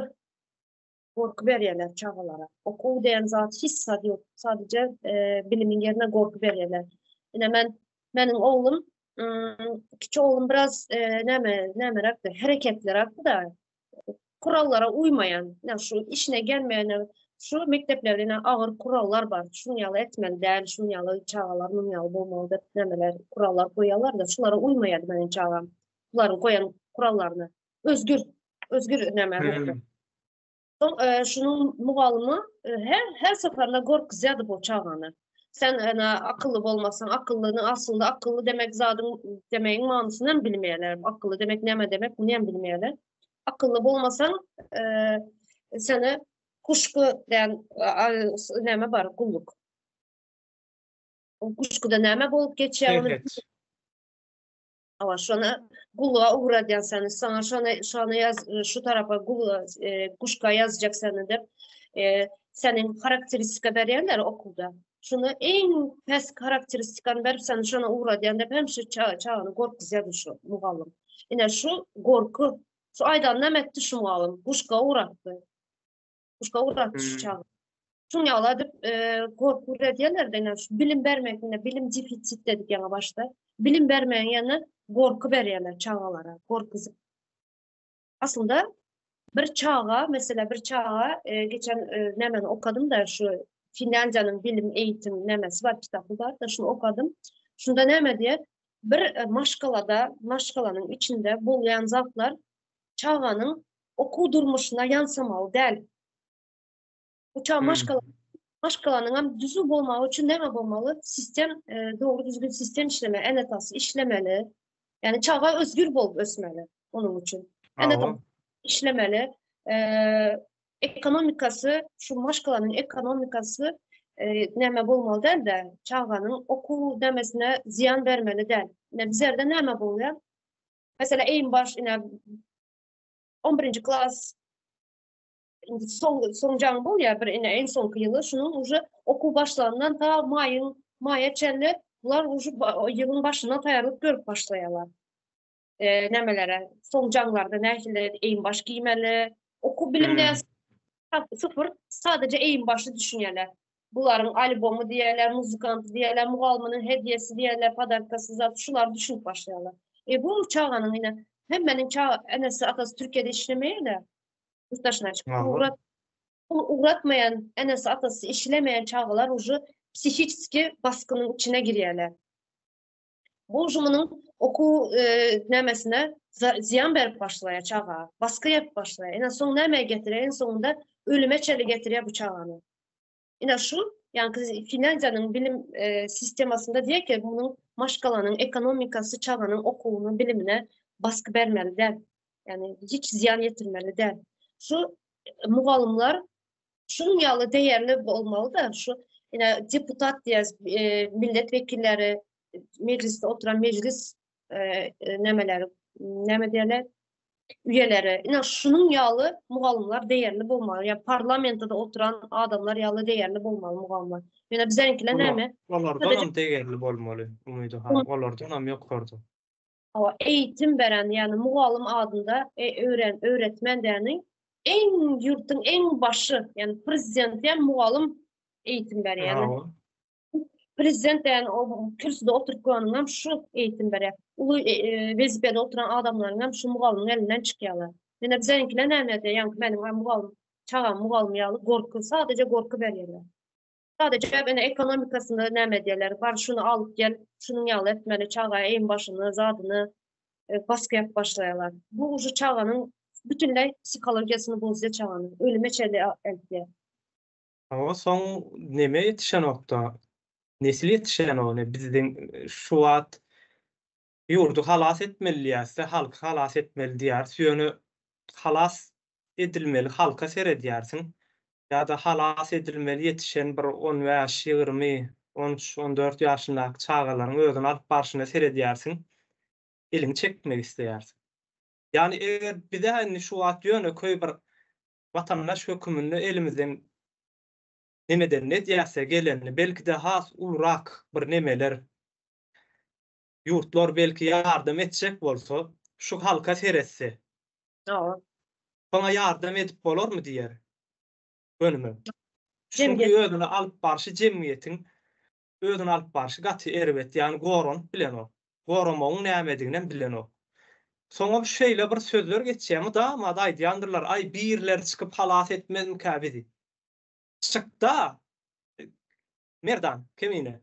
Speaker 1: gorky berýärler çagalara. Okuw diýen zat hiç zat ýok. Sadece e, bilimiň ýerine gorky berýärler. Ine men meniň oglum kiçi oglum biraz e, näme nämeräkdi, hereketliräkdi da kurallara uýmaýan, ýa şu işine gelmeýän şu mekdeplerde ine agyr kurallar bar. Şuny ýaly etmeli däl, şuny ýaly çagalar muny ýaly bolmaly diýip nämeler kurallar goýýarlar da şulara uýmaýardy meniň çagam. Bularyň goýan kurallaryna. Özgür, özgür näme ruhda. Soň e, şunuň mugallymy e, her her seferinde gorkuzýardy bu çagany. Sen ene akylly bolmasaň, akyllyny aslynda akylly demek zadyň demegiň manysyny hem bilmeýärler. Akylly demek näme demek, muny hem bilmeýärler. Akylly bolmasaň, e, seni kuşky diýen näme bar, gulluk. O kuşkuda näme bolup geçýär, ony Awa, şony gulluga ugradýan seni, saňa şony, şony ýaz, şu tarapa gulluga, e, guşka ýazjak seni diýip, e, seniň harakteristika berýärler okuwda. Şuny iň pes harakteristikany berip seni şona ugradýan diýip hem şu çagany gorkuzýardy şu mugallym. Ine şu gorky, şu aýdan näme etdi şu mugallym? Guşka ugratdy. Guşka ugratdy şu hmm. çaga. Şuň ýaly edip, e, gorky edýärler de, şu bilim bermek, ine bilim defisit dedik ýaňy başda. Bilim bermegiň ýerine gorky berýärler çagalara, gorkuzyp. Aslynda bir çaga, mesela bir çaga, e, geçen e, nämeni okadym da şu Finlýandiýanyň bilim eğitim nämesi bar, kitaby bar da şuny okadym. Şunda näme diýär? Bir e, maşgalada, maşgalanyň içinde bolýan zatlar çaganyň okuw durmuşyna ýansamaly däl. Bu çaga maşgala maşgalanyň hem düzüw bolmagy üçin näme bolmaly? Sistem, e, dogry düzgün sistem işleme, ene-atasy işlemeli. Yani çaga özgür bolup ösmeli onuň üçin. Ene işlemeli. E, ekonomikasy, şu maşgalanyň ekonomikasy e, näme bolmaly däl-de, çaganyň okuw nämesine zyýan bermeli däl. Ne bizlerde näme bolýar? Mesela eýin baş ine 11-nji klas indi soň soň jaň bolýar bir ine en soňky ýyly şunuň uje okuw başlandan ta maýyň maýa çenli bular uje ýylyň başyndan taýýarlyk görüp başlaýarlar. E, nämelere soň jaňlarda nähili eýin baş giýmeli, okuw bilimde hmm. sıfır sadece eýin başy düşünýärler. Bularyň albomy diýerler, muzykanty diýerler, mugallymynyň hediýesi diýerler, podarkasy zat şular düşünip başlaýarlar. E bu çaganyň ine hemmeniň çaga enesi atasy Türkiýede işlemeýär-de. Yurt daşyna çykyp ugrat ugratmaýan enesi atasy işlemeýän çagalar uje psihiçeski baskynyň içine girýärler. Bu uje munuň okuw e, nämesine zyýan berip başlaýar çaga, basky ýapyp başlaýar. Ine soň nämä getirýär? En soňunda ölüme çenli getirýär bu çagany. Ine şu, ýagny Finlýandiýanyň bilim e, sistemasynda diýýär ki, munuň maşgalanyň ekonomikasy çaganyň okuwyna, bilimine basky bermeli däl. Ýagny hiç zyýan ýetirmeli däl. Şu e, mugallymlar şunuň ýaly değerli bolmaly da, şu ine deputat diýýäs, e, milletvekilleri, meclisde oturan meclis e, e, nämeleri, näme diýerler? Üyeleri. Ine şunuň ýaly mugallymlar değerli bolmaly. Ýa parlamentde oturan adamlar ýaly değerli bolmaly mugallymlar. Ýöne biziňkiler näme?
Speaker 2: Olardan hem değerli bolmaly, Umyda han. Olardan hem ýokarda.
Speaker 1: Hawa, eğitim beren, ýagny mugallym adynda e, öwren, öwretmen diýeni iň ýurduň iň başy, ýagny prezident diýen mugallym eğitim berýär. Ýagny prezident diýen o kürsüde oturyp goýanyň hem şu eğitim berýär. Uly e, e, wezipede oturan adamlaryň hem şu mugallymyň elinden çykýarlar. Ýöne biziňkiler näme edýär? Ýagny meniň hem mugallym, çagam mugallym ýaly gorky, sadece gorky berýärler. Sadece ene ekonomikasynda näme edýärler? Bar şuny alyp gel, şunuň ýaly etmeli, çaga eýin başyny, zadyny e, baskı ýapyp başlaýarlar. Bu uje çaganyň Bütünleý psihologiýasyny bozýar çaganyň. Ölüme çenli eltýär.
Speaker 2: Hawa, soň neme ýetişenokda, nesil ýetişenok ine bizden şu wagt ýurdy halas etmeli diýýäs-de, halky halas etmeli diýýäris, ýöne halas edilmeli halka seredýärsiň ýa-da halas edilmeli ýetişen bir on bäş, 20, 13, 14 ýaşyndaky çagalaryň özüni alyp barşyna seredýärsiň, eliňi çekmek isleýärsiň. Ýagny eger bize indi şu wagt ýönekeý bir watandaş höküminde elimizden nemeden edýärse gelenini belki-de has ulurak bir nemeler ýurtlar belki ýardam etjek bolsa şu halka seretse Soňa ýardam edip bolarmy diýer. Gönümel. Çünki özüni alyp barşy jemgyýetiň özüni alyp barşy gaty erbet, ýagny goranyp bilenok. Goramagyň nämediginem bilenok. Soňam şeýle bir sözler geçýär, mydama-da aýdýandyrlar, aý birleri çykyp halas etmezmikä bizi. Çykda! Merdan, Kemine.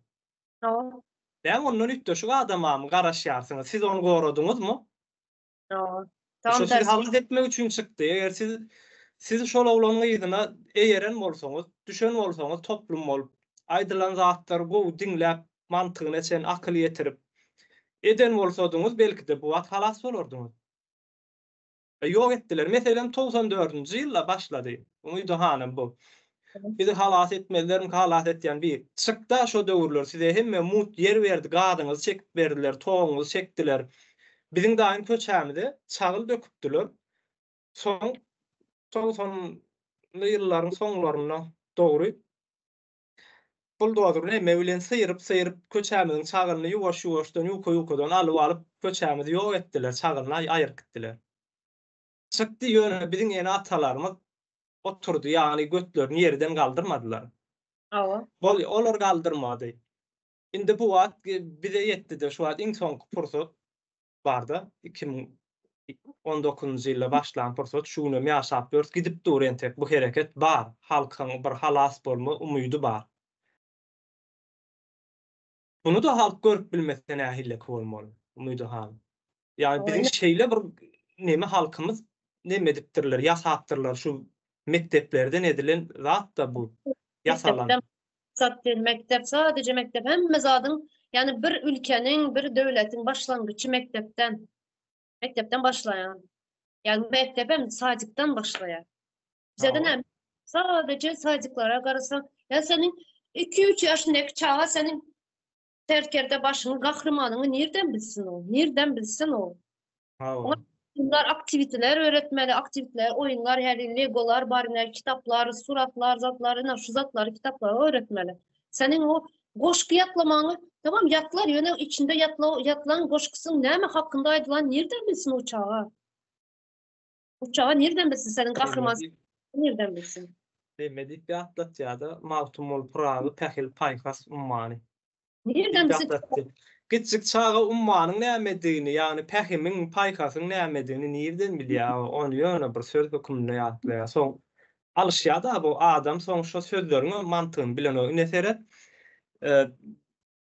Speaker 1: Hawa.
Speaker 2: Näme ondan üýtgeşik adamamy garaşýarsyňyz? Siz ony goradyňyzmy?
Speaker 1: Hawa.
Speaker 2: Şo sizi halas etmek üçin çykdy. Eger siz siz şol oglanyň yzyna eýeren bolsaňyz, düşen bolsaňyz toplum bolup, aýdylan zatlary gowy diňläp, mantygyna çen akyl ýetirip eden bolsadyňyz, belki-de bu wagt halas bolardyňyz. E, ýok etdiler. Meselem, 94-nji ýylda başlady. Umydy hanym bu. Bizi halas etmezlermika halas etýän bir. Çykda şo döwürler size hemme mugt ýer berdi, gazyňyzy çekip berdiler, toguňyzy çekdiler. Biziň daýym köçämize çagyl döküpdiler. Soň togsanly ýyllaryň soňlarynda dogry buldozer neme bilen syryp-syryp köçämiziň çagylyny ýuwaş-ýuwaşdan ýuka-ýukadan alyp-alyp köçämizi ýok etdiler, çagylyny aýyryp gitdiler. Çykdy ýöne biziň ene-atalarymyz oturdy ýagny götlerini ýerden galdyrmadylar.
Speaker 1: Hawa.
Speaker 2: Bol olar galdyrmady. Indi bu wagt bize ýetdide şu wagt iň soňky pursat barda 2019-njy ýylda başlan pursat şu günem ýaşap ýörüs gidip dur entek bu hereket bar halkyň bir halas bolma umydy bar. Bunu-da halk görüp bilmese nähilleki bolmaly, Umydy han. Ýagny biziň şeýle bir neme halkymyz neme edipdirler, ýasapdyrlar şu mekdeplerden edilen zat-da bu ýasalan.
Speaker 1: Zat diýen mekdep, sadece mekdep hemme zadyň, ýagny bir ülkeniň, bir döwletiň başlangyjy mekdepden. Mekdepden başlaýan. Ýagny mekdep hem sadikden başlaýar. Bizede näme? Sadece sadiklara garasaň, ýa seniň 2-3 ýaşyndaky çaga seniň serkerde başyňy, gahrymanyňy nirden bilsin o? Nirden bilsin o?
Speaker 2: Hawa.
Speaker 1: Bunlar aktiviteler öğretmeli, aktiviteler, oýunlar, her legolar bar, ine kitaplar, suratlar, zatlar, ine şu zatlary kitaplara öğretmeli. Seniň o goşgy ýatlamaňy, tamam ýatlar, ýöne içinde ýatla, ýatlan goşgusyň näme hakynda aýdylan nirden bilsin o çaga? O çaga nirden bilsin seniň gahryman nirden bilsin?
Speaker 2: Neme diýip ýatlatýar-da, Magtymguly Pyragy pähil-paýhas ummany.
Speaker 1: Nirden bilsin?
Speaker 2: Kiçijik çaga ummanyň nämedigini, ýagny pähimiň, paýhasyň nämedigini nirden bilýär? Ony ýöne bir söz hökmünde ýatlaýar. Soň alyşýar-da bu adam soň şo sözleriň mantygyny bilenok. Ine seret,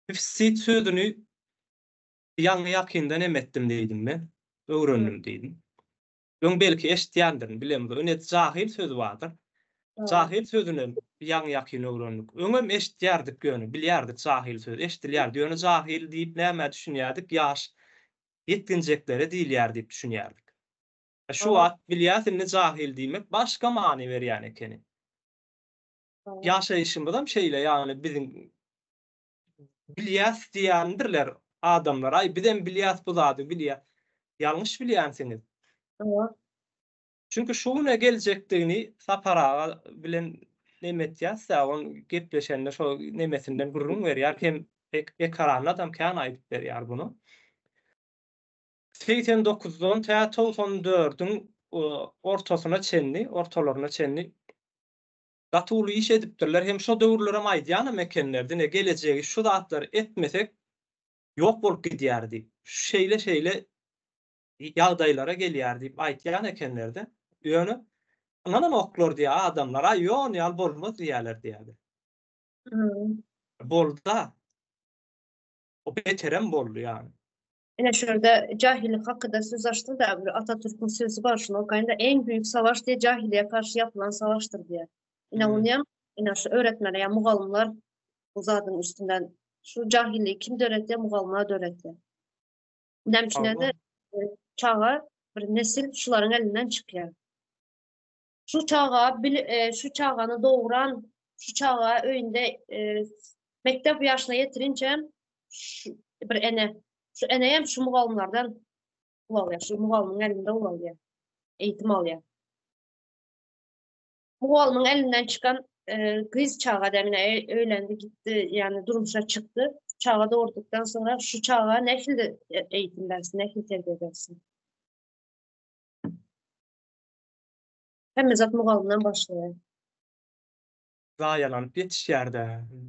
Speaker 2: defisit sözüni Ýaňy-ýakynda neme etdim diýdim men, öwrendim diýdim. Öň belki eşitýändirin, bilemzok. Ine, jahyl sözi bardyr. Jahyl sözünem ýaňy-ýakyn öwrendik. Öňem eşitýärdik ýöne, bilýärdik jahyl sözi, eşidilýärdi. Ýöne jahyl diýip nämä düşünýärdik, ýaş ýetginjeklere diýilýär diýip düşünýärdik. Şu wagt bilýäs indi jahyl diýmek başga many berýän ekeni. Ýaşaýşymyzam şeýle, ýagny biziň Bilýäs diýýändirler adamlar. Aý bizem bilýäs bu zady bilýä. Ýalňyş bilýänsiňiz.
Speaker 1: Hawa.
Speaker 2: Çünki şu güne geljekdigini Sapar aga bilen neme etýäs-dä, on gepleşende şo nemesinden gürrüň berýär hem ekrandadam kän aýdyp berýär bunu. 89-dan tä 94-iň ortasyna çenli, ortalaryna çenli Gaty uly iş edipdirler hem şo döwürlerem aýdýanam ekenler dine gelejegi şu zatlary etmesek ýok bolup gidýär diýip şeýle şeýle ýagdaýlara gelýär diýip aýtýan ekenlerde ýöne ynananoklar diýýär adamlar aý ýok ony ýaly bolmaz diýýärler diýýärdi. Bolda. O beterem boldy ýagny.
Speaker 1: Ine şu ýerde jahillik hakyda söz açdy da, bir Atatürk'ün sözi bar şuny okaýyn da, en büyük savaş diye jahiliye karşy yapylan savaşdyr diýýär. Ine
Speaker 2: Hmm.
Speaker 1: ony hem ine şu öğretmenler ýa mugallymlar bu zadyň üstünden şu jahilligi kim döretýär? Mugallymlar döretýär. Näme üçin
Speaker 2: Hawa.
Speaker 1: indi çaga bir nesil şularyň elinden çykýar. Şu çaga bil, e, şu çagany dogran, şu çaga öýünde e, mekdep ýaşyna ýetirinçe şu, bir ene, şu ene hem şu mugallymlardan ulalýar, şu mugallymyň elinde ulalýar, eğitim alýar. Mugallymyň elinden çykan e, gyz çaga demine e, öýlendi gitdi, yani durmuşa çykdy. Çaga doğurduktan sonra şu çaga nähili e, eğitim bersin, nähili terbiýe bersin? Hemme zat mugallymdan başlaýar.
Speaker 2: Zaýalanyp ýetişýär-de.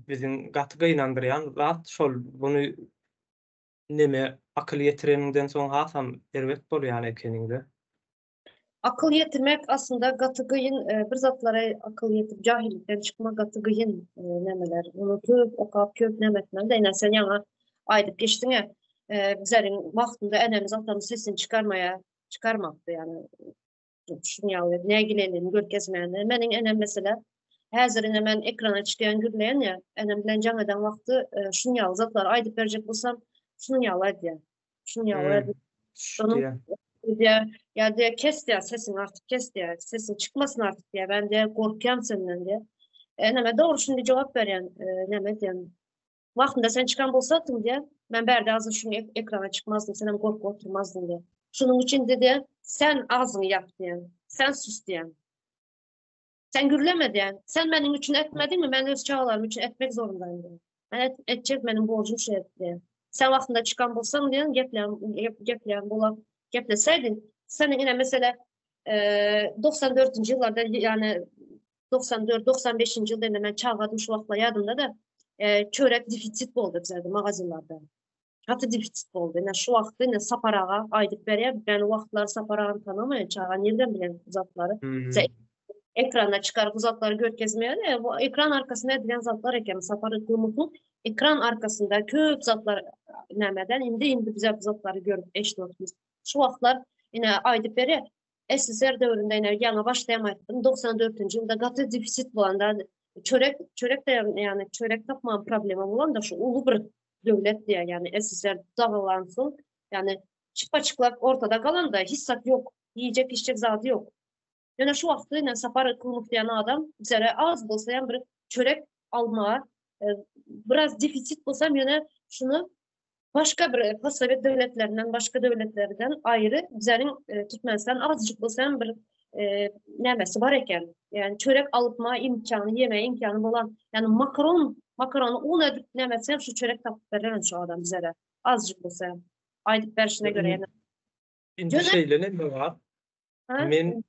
Speaker 2: Biziň gaty gynandyrýan zat şol. Buny neme akyl ýetireniňden soň hasam erbet bolýan ekeniňde.
Speaker 1: Akyl ýetirmek aslynda gaty gyn, e, bir zatlara akyl ýetirip jahillikden çykmak gaty gyn e, nämeler. Ony köp okap, köp näme etmeli. Ine sen ýaňy aýdyp geçdiň-ä, e, bizleriň wagtynda enemiz atamyz sesini çykarmaýa, çykarmakdy ýani. Şuny ýaly nägileligini görkezmäni. Meniň enem mesela häzir ine men ekrana çykýan gürleýän ýa, enem bilen jaň eden wagty e, şuny ýaly zatlary aýdyp berjek bolsam, şuny ýaly aýdýar. Şuny ýaly
Speaker 2: Hmm.
Speaker 1: aýdyp,
Speaker 2: Şu diýýär.
Speaker 1: diýýär, ýa diýýär, kes diýýär, sesiňi artyk kes diýýär, sesiň çykmasyn artyk diýýär, ben diýýär, gorkýan senden diýýär. Eneme dogry şuny jogap berýän, e, näme diýen, Wagtynda sen çykan bolsadyň diýýär, men bärde azy şuň ekrana çykmazdym, senem gorkup oturmazdyň diýýär. Şunuň üçin diýýär, sen agzyňy ýap diýýär, sen sus diýýär. Sen gürleme diýýär. Sen meniň üçin etmediňmi, men öz çagalarym üçin etmek zorundaýyn diýýär. Men et, etjek meniň borjum şu et diýýär. Sen wagtynda çykan bolsaň diýýär, gepleýän, gepleýän bolan gepleseýdiň, seniň ine mesele 94-nji ýyllarda ýani 94, 95-nji ýylda indi men çagadym şu wagtlar ýadymda-da, e, çörek defisit boldy bizlerde magazinlerde. Gaty defisit boldy. Ine şu wagtda ine Sapar aga aýdyp berýär. Ben o wagtlar Sapar agany tanamaýan, çaga nirden bilen bu zatlary.
Speaker 2: Hmm.
Speaker 1: Bize ekranda çykaryp bu zatlary görkezmeýär. E, bu ekran arkasynda edilen zatlar eken. Sapar Yklymow'un ekran arkasynda köp zatlar nämeden indi indi bize bu zatlary görüp eşidip otyrys. Şu wagtlar ine aýdyp berýär. SSR döwründe ine ýaňy başda hem aýtdym, 94-nji ýylda gaty defisit bolanda çörek çörek de ýani çörek tapman problema bolanda şu uly bir döwlet diýär, ýani SSR dagalansoň, ýani çypa-çyplak ortada galanda hiç zat ýok, iýjek içjek zady ýok. Ýöne şu wagtda ine Sapar Yklymov diýen adam bizlere az bolsa hem bir çörek almaga e, biraz defisit bolsa hem ýöne şuny başga bir postsovet döwletlerinden, başga döwletlerden aýry bizleriň e, Türkmenistan azjyk bolsa hem bir e, nämesi bar eken. Yani çörek alypma imkany, ýeme imkany bolan, yani makaron, makarony un edip nämesi hem şu çörek tapyp beren şu adam bizlere. Azjyk bolsa hem. Aýdyp berşine göre ýene.
Speaker 2: Indi
Speaker 1: Ýöne-
Speaker 2: şeýle neme bar.
Speaker 1: Ha?
Speaker 2: Men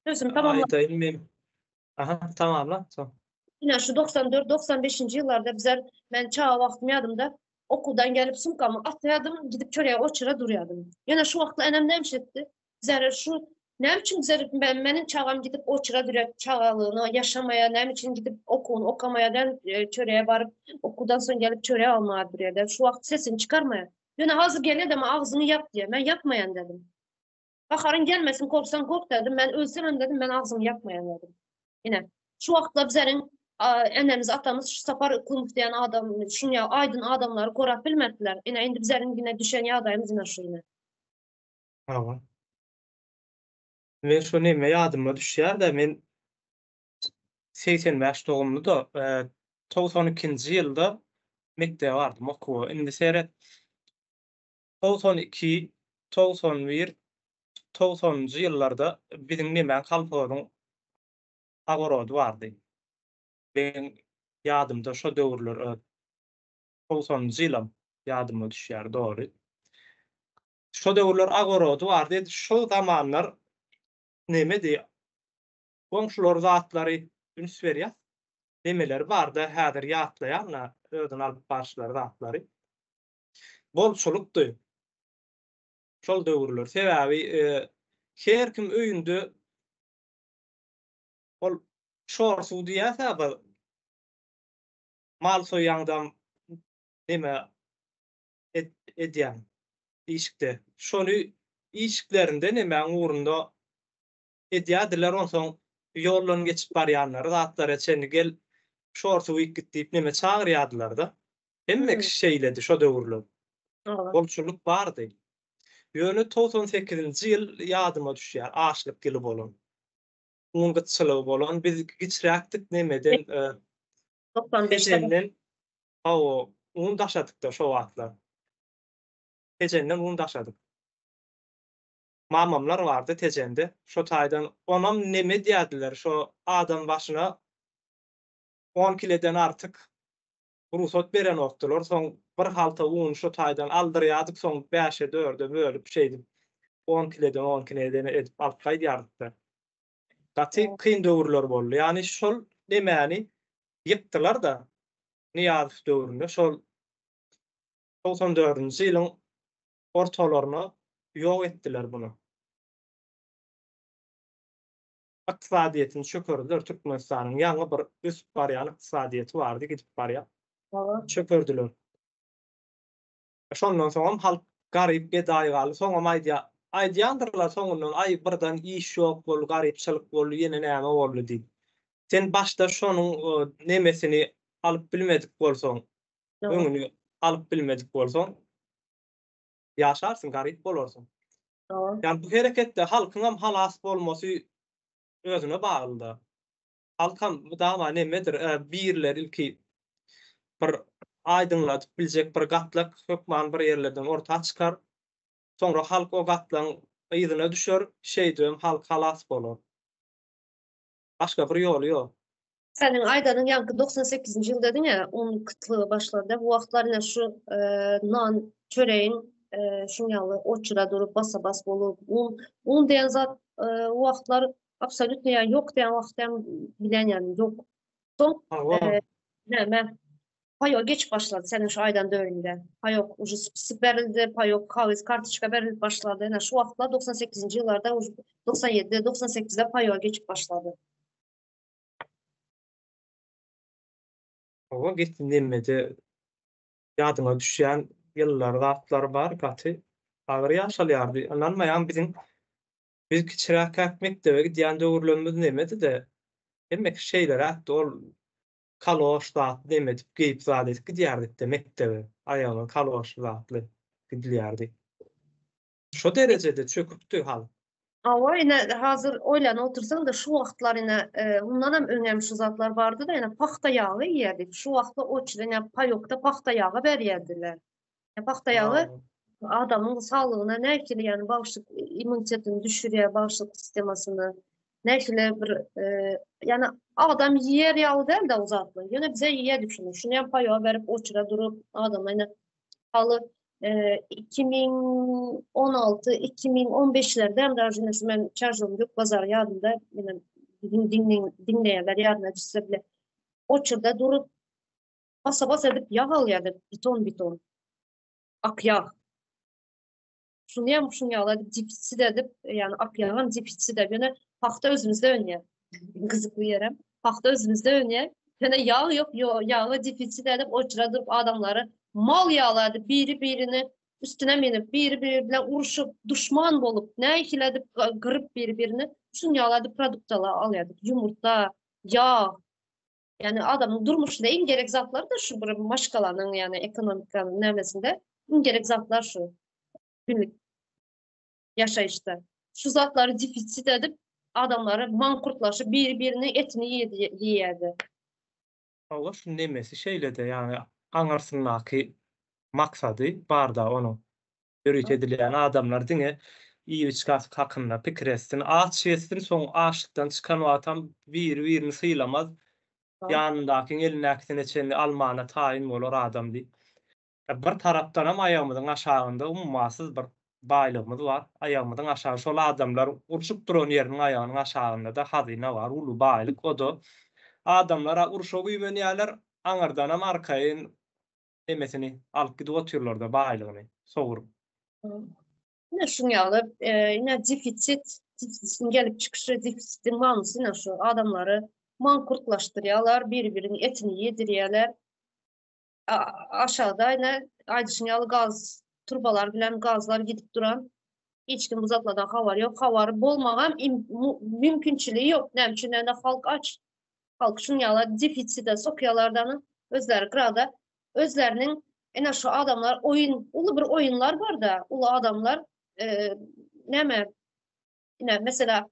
Speaker 1: Sözüm tamamla.
Speaker 2: aýdaýyn men. Aha, tamamla. Soň.
Speaker 1: Ine şu 94-95-nji ýyllarda bizler men çaga wagtym ýadymda okuwdan gelip sumkamy atýardym, gidip çörege oçura durýardym. Ýöne şu wagtda enem näme iş etdi? Bizler şu näme üçin bizler ben, meniň çagam gidip oçura durýar, çagalygyny ýaşamaýar, näme üçin gidip okuwyny okamaýar, e, çörege baryp okuwdan soň gelip çörek almaga durýar. Şu wagt sesini çykarmaýar. Ýöne hazır gelýär de agzyňy ýap diýär. Men ýapmaýan dedim. Gaharyň gelmesin, korksan kork dedim. Men ölsem hem dedim, men agzymy ýapmaýan dedim. Ine, şu wagtda bizleriň enemiz, atamyz şu Sapar Yklymov diýen adam, şuň ýaly aýdyn adamlary gorap bilmediler. Ine, indi bizleriň ýine düşen ýagdaýymyz ine şu ine.
Speaker 2: Hawa. Men şu neme ýadyma düşýär-de, men 85 dogumly-da, 92-nji ýylda mekdebe bardym okuwa. Indi seret, 92, 91, 90-njy ýyllarda biziň nemäň kolhozyň ogorody bardy. Meň ýadymda şo döwürler 90-njy ýylam ýadyma düşýär dogry. Şo döwürler ogorody bardy. Şo zamanlar nemedi? Goňşular zatlary üns berýär. Nemeleri barda häzir ýatlaýan-da özüni alyp barşlary zatlary. Bolçulykdy. Şol döwürler. Sebäbi e, her kim öýünde ol şor suw diýýärse bir mal soýýaňdam neme et, edýäň. Işikde. Şony işiklerinde nemäň ugrunda edýärdiler, onsoň ýoldan geçip barýanlary zatlara çenli gel şorsuw iýip git diýip neme çagyrýardylar-da. Hemme kişi şeýledi şo döwürler. Bolçulyk bardy. Ýöne 98-nji ýyl ýadyma düşýär, açlyk ýyly bolan. Un gytçylygy bolan. Biz giçräkdik nemeden, Tejenden, hawa, un daşadyk-da şo wagtlar. Tejenden un daşadyk. Mamamlar bardy Tejende. Şo taýdan onam neme edýärdiler, şo adam başyna on kileden artyk rugsat berenokdylar. Soň bir halta uny şo taýdan aldyrýardyk, soň bäşe, dörde bölüp şeýdip on kileden, on kileden edip alyp gaýdýardyk-da. Gaty kyn döwürler boldy. Ýagny şol nemäni ýykdylar-da Nyýazow döwründe şol 94-nji ýylyň ortalaryna ýok etdiler buny. Ykdysadyýetini çökerdiler Türkmenistanyň. Ýaňy bir ösüp barýan ykdysadyýeti bardy, gidip barýan. Çökerdiler. Şondan soňam halk garyp gedaý galdy. Soňam aýdýar, aýdýandyrlar soňundan, aý birden iş ýok boldy, garypçylyk boldy, ýene näme boldy diýip. Sen başda şonuň nemesini alyp bilmedik bolsaň, öňüni alyp bilmedik bolsaň, ýaşarsyň, garyp bolarsyň. Ýani bu hereketde halkyňam halas bolmasy özüne bagly-da. Halkam mydama nemedir, birleri ilki bir aýdyňladyp biljek bir gatlak hökman bir ýerlerden orta çykar. Soňra halk o gatlagyň yzyna düşer, şeýdibem halk halas bolar. Başga bir ýoly ýok.
Speaker 1: Seniň aýdanyň ýaňky 98-nji ýyl dediň-ä, un gytlygy başlady. Bu wagtlar ine şu nan, çöregiň şuň ýaly oçura durup, basa-bas bolup, un, un diýen zat o wagtlar absolýutno ýa ýok diýen wagty hem bilen ýaly ýok. Soň näme paýok geçip başlady seniň şu aýdan döwrüňde. Paýok uje spisik berildi, paýok kagyz kartoçka berilip başlady. Ine şu wagtlar 98-nji ýyllarda uje 97-de, 98-de paýoga geçip başlady.
Speaker 2: Hawa, gitsin nemmede ýadyňa düşýän ýyllar zatlar bar gaty agyr ýaşalýardy. Ynanmaýaň biziň biz kiçiräkäk mekdebe gidýän döwürlerimiz nemedi-de hemme kişi şeýleräkdi ol kaloş zat neme edip geýip zat edip gidýärdikde mekdebe aýagyna kaloş zatly gidilýärdi. Şo derejede çöküpdi halk.
Speaker 1: Hawa, ine hazir oýlanyp otursaň-da şu wagtlar ine mundanam öňem şu zatlar bardy-da ine pagta ýagy iýerdik. Şu wagtlar oçur ine paýokda pagta ýagy berýärdiler. Pagta ýagy adamyň saglygyna nähili ýagny bagşyk immunitetini düşürýär, bagşyk sistemasyny. Nähili bir ýagny adam iýer ýaly däl-de o zatlar. Ýöne bize iýerdik şuny. Şuny hem paýoga berip oçura durup adamlar ine haly 2016 2015-lerde hem daže ine şu men çarjowym gök bazary ýadymda ine diňleýänler ýadyna düşse bile oçurda durup basa-bas edip ýag alýardy biton-biton ak ýag. Şuny hem şuny ýaly edip defisit edip, ýagny ak ýagam defisit edip, ýöne pagta özümizde önýär. Gyzykly ýerem, pagta özümizde önýär. Ýöne ýag ýok, ýagy defisit edip, oçura durup adamlary mal ýaly edip biri-birini üstüne minip, biri-biri bilen urşup, duşman bolup, nähili edip gyryp biri-birini şuny ýaly edip produktalar alýardyk. Ýumurta, ýag. Ýagny adamyň durmuşynda iň gerek zatlar-da şu bir maşgalanyň, ýagny ekonomikanyň nämesinde iň gerek zatlar şu günlük ýaşaýyşda. Şu zatlary defisit edip, adamlary mankurtlaşyp biri-biriniň etini iýýärdi.
Speaker 2: Hawa şu nemesi şeýlede ýagny aňyrsyndaky maksady barda onuň. Ýörite edilýän adamlar diňe iýip-içgi hakynda pikir etsin, aç gezsin, soň açlykdan çykan wagtam biri-birini sylamaz, ýanyndakyň elindäkisine çenli almana taýyn bolar adam diýip. Bir tarapdanam aýagymyzyň aşagynda ummasyz bir baýlygymyz bar. Aýagymyzyň aşagy şol adamlar urşup duran ýeriniň aýagynyň aşagynda-da hazyna bar, uly baýlyk. O-da adamlar-a urşa güýmenýärler, aňyrdanam arkaýyn nemesini alyp gidip otyrlar-da baýlygyny sowuryp.
Speaker 1: Ine şuň ýaly, ine defisit, defisitiň gelip çykyşy, defisitiň manysy ine şu adamlary mankurtlaşdyrýarlar, biri-biriniň etini ýedirýärler. Aşagda ine aýdyşyň ýaly gaz. Turbalar bilen gazlar gidip duran. Hiç kim bu zatlardan habary ýok. Habary bolmagam mümkinçiligi ýok. Näme üçin ýa-da halk aç. Halk şuň ýaly defisite sokýalardany özleri grada özleriniň ene şu adamlar oýun uly bir oýunlar barda uly adamlar e, näme ine mesela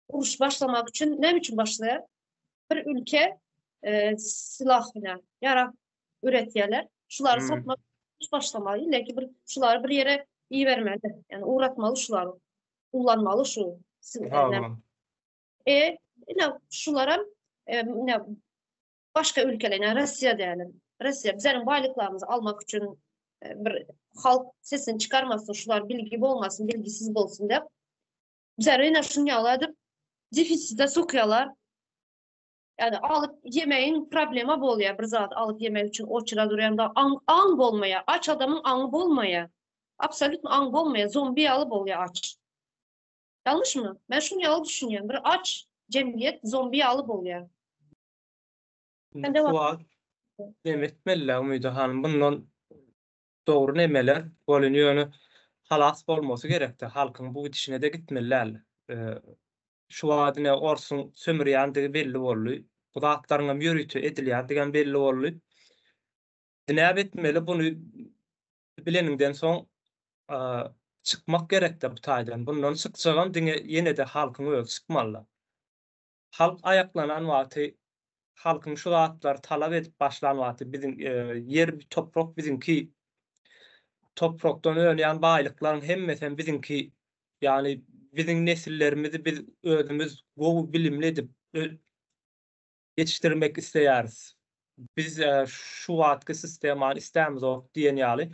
Speaker 1: uruş başlamak üçin näme üçin başlaýar? Bir ülke e, silah ine ýarag üretýärler. Şulary hmm. satmak başlamaly. Ille ki bir şulary bir ýere ibermeli. Yani ugratmaly şulary. Ullanmaly şu. E, ine şularam e, ine başga ülkeler, yani Russiýa diýelim. Russiýa bizleriň baýlyklarymyzy almak üçin e, bir halk sesini çykarmasyn, şular bilgi bolmasyn, bilgisiz bolsun diýip. Bizler ine şuny ýaly edip defisite sokýarlar. Yani alyp yemeğin problema bolýar bir zat alyp yemek üçin oçura durýanda aň, aň bolmaýar. Aç adamyň aňy bolmaýar. Absolut aň bolmaýar. Zombi ýaly bolýar aç. Ýalňyşmy? Men şuny ýaly düşünýän. Bir aç jemgyýet zombi ýaly bolýar.
Speaker 2: Sen devam. Neme etmeliler Umyda hanym bundan dogry nemeler welin ýöne halas bolmasy gerekdi halkyň bu gidişine-de gitmeli däl. Şu wagt ine orsuň sömürýändigi belli boldy. Bu zatlaryňam ýörite edilýändigem belli boldy. Näme etmeli buny bileniňden soň çykmak gerekde bu taýdan. Bundan çykjagam diňe ýene-de halkyň özi çykmaly. Halk aýaklanan wagty, halkyň şu zatlary talap edip başlan wagty biziň ýer, toprak biziňki, toprakdan önýän baýlyklaryň hemmesem biziňki, ýagny biziň nesillerimizi biz özümiz gowy bilimli edip ýetişdirmek isleýäris. Biz şu wagtky sistemany istämizok diýen ýaly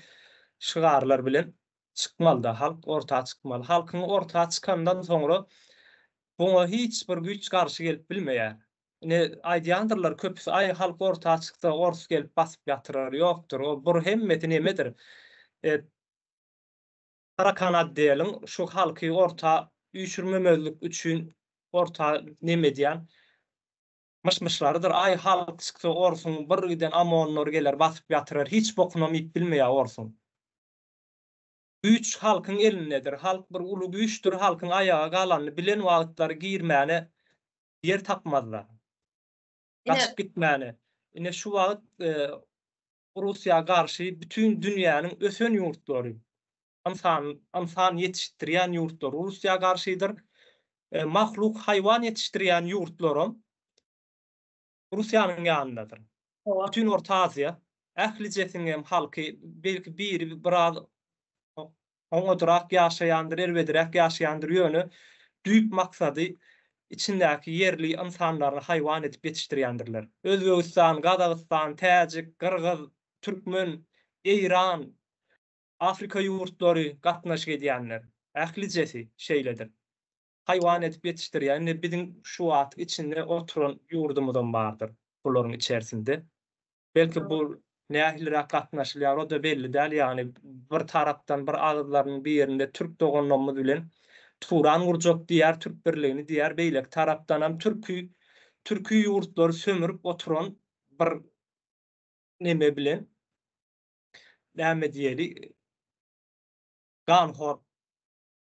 Speaker 2: şygarlar bilen çykmalyda, halk orta çykmaly. Halkyň orta çykandan soňra buňa hiç bir güýç garşy gelip bilmeýär. Ine, aýdýandyrlar köpüsi, aý, halk orta çyksa, ors gelip basyp ýatyrar. Ýokdur, o bur hemmesi nemedir? Tarakan otdeliň şu halky orta üýşürmemezlik üçin orta neme edýän myş-myşlarydyr. Aý, halk çyksa, orsuň bir giden omonlary geler basyp ýatyrar. Hiç bokunam iýip bilmeýär orsuň. Güýç halkyň elindedir. Halk bir uly güýçdür. Halkyň aýaga galanyny bilen wagtlary girmäne ýer tapmazlar. Gaçyp gitmäne. Ine şu wagt Russiýa garşy bütin dünýäniň ösen ýurtlary, ynsan ynsan ýetişdirýän ýurtlar Russiýa garşydyr. Mahluk haýwan ýetişdirýän ýurtlaram Russiýanyň ýanyndadyr. Bütin Orta Aziýa, ählijesiniň hem halky belki biri biraz oňadrak ýaşaýandyr, erbediräk ýaşaýandyr, ýöne düýp maksady içindäki ýerli ynsanlaryny haýwan edip ýetişdirýändirler. Özbegistan, Gazagystan, Täjik, Gyrgyz, Türkmen, Eýran, Afrika ýurtlary gatnaşyk edýänler, ählijesi şeýledir. Haýwan edip ýetişdirýär. Indi biziň şu wagt içinde oturan ýurdumyzam bardyr bularyň içerisinde. Belki bu nähiliräk gatnaşylýar, o-da belli däl. Ýagny bir tarapdan bir agyzlarynyň birinde türk doganlarymyz bilen Turan gurjak diýýär, türk birligini diýýär, beýleki tarapdanam türki türki ýurtlary sömürip oturan bir neme bilen näme diýeli ganhor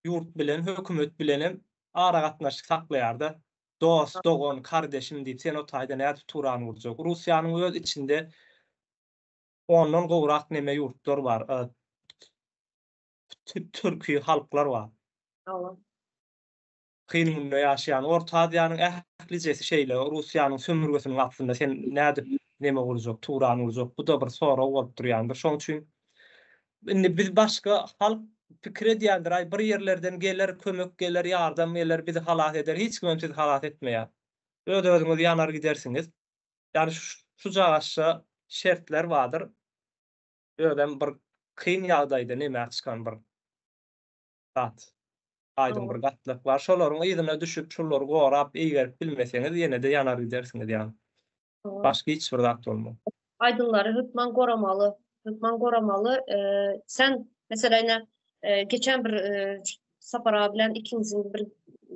Speaker 2: ýurt bilen, hökümet bilenem aragatnaşyk saklaýarda. Dost, dogan, kardeşim diýip, sen o taýda nädip Turan gurjak? Russiýanyň öz içinde ondan gowrak neme ýurtlar bar, türki halklar bar.
Speaker 1: Hawa.
Speaker 2: Kyn günde ýaşaýan. Orta Aziýanyň ählijesi şeýle, Russiýanyň sömürgesiniň astynda sen nädip neme gurjak, Turan gurjak? Bu-da bir sorag bolup durýandyr. Şonuň üçin indi biz başga halk pikir edýändir, aý bir ýerlerden geler, kömek geler, ýardam geler, bizi halas eder. Hiç kimem sizi halas etmeýär. Öz-özüňiz ýanar gidersiňiz. Ýagny şujagaşça şertler bardyr. Özem bir kyn ýagdaýda nemä çykan bir zat. Aýdyň bir gatlak bar. Şolaryň yzyna düşüp, şulary gorap, eýgerip bilmeseňiz, ýene-de ýanar gidersiňiz ýaly. Başga hiç bir zat bolmaz.
Speaker 1: Aýdynlary hökman goramaly. Hökman goramaly. Sen mesela ine geçen bir Sapar abi bilen ikiňiziň bir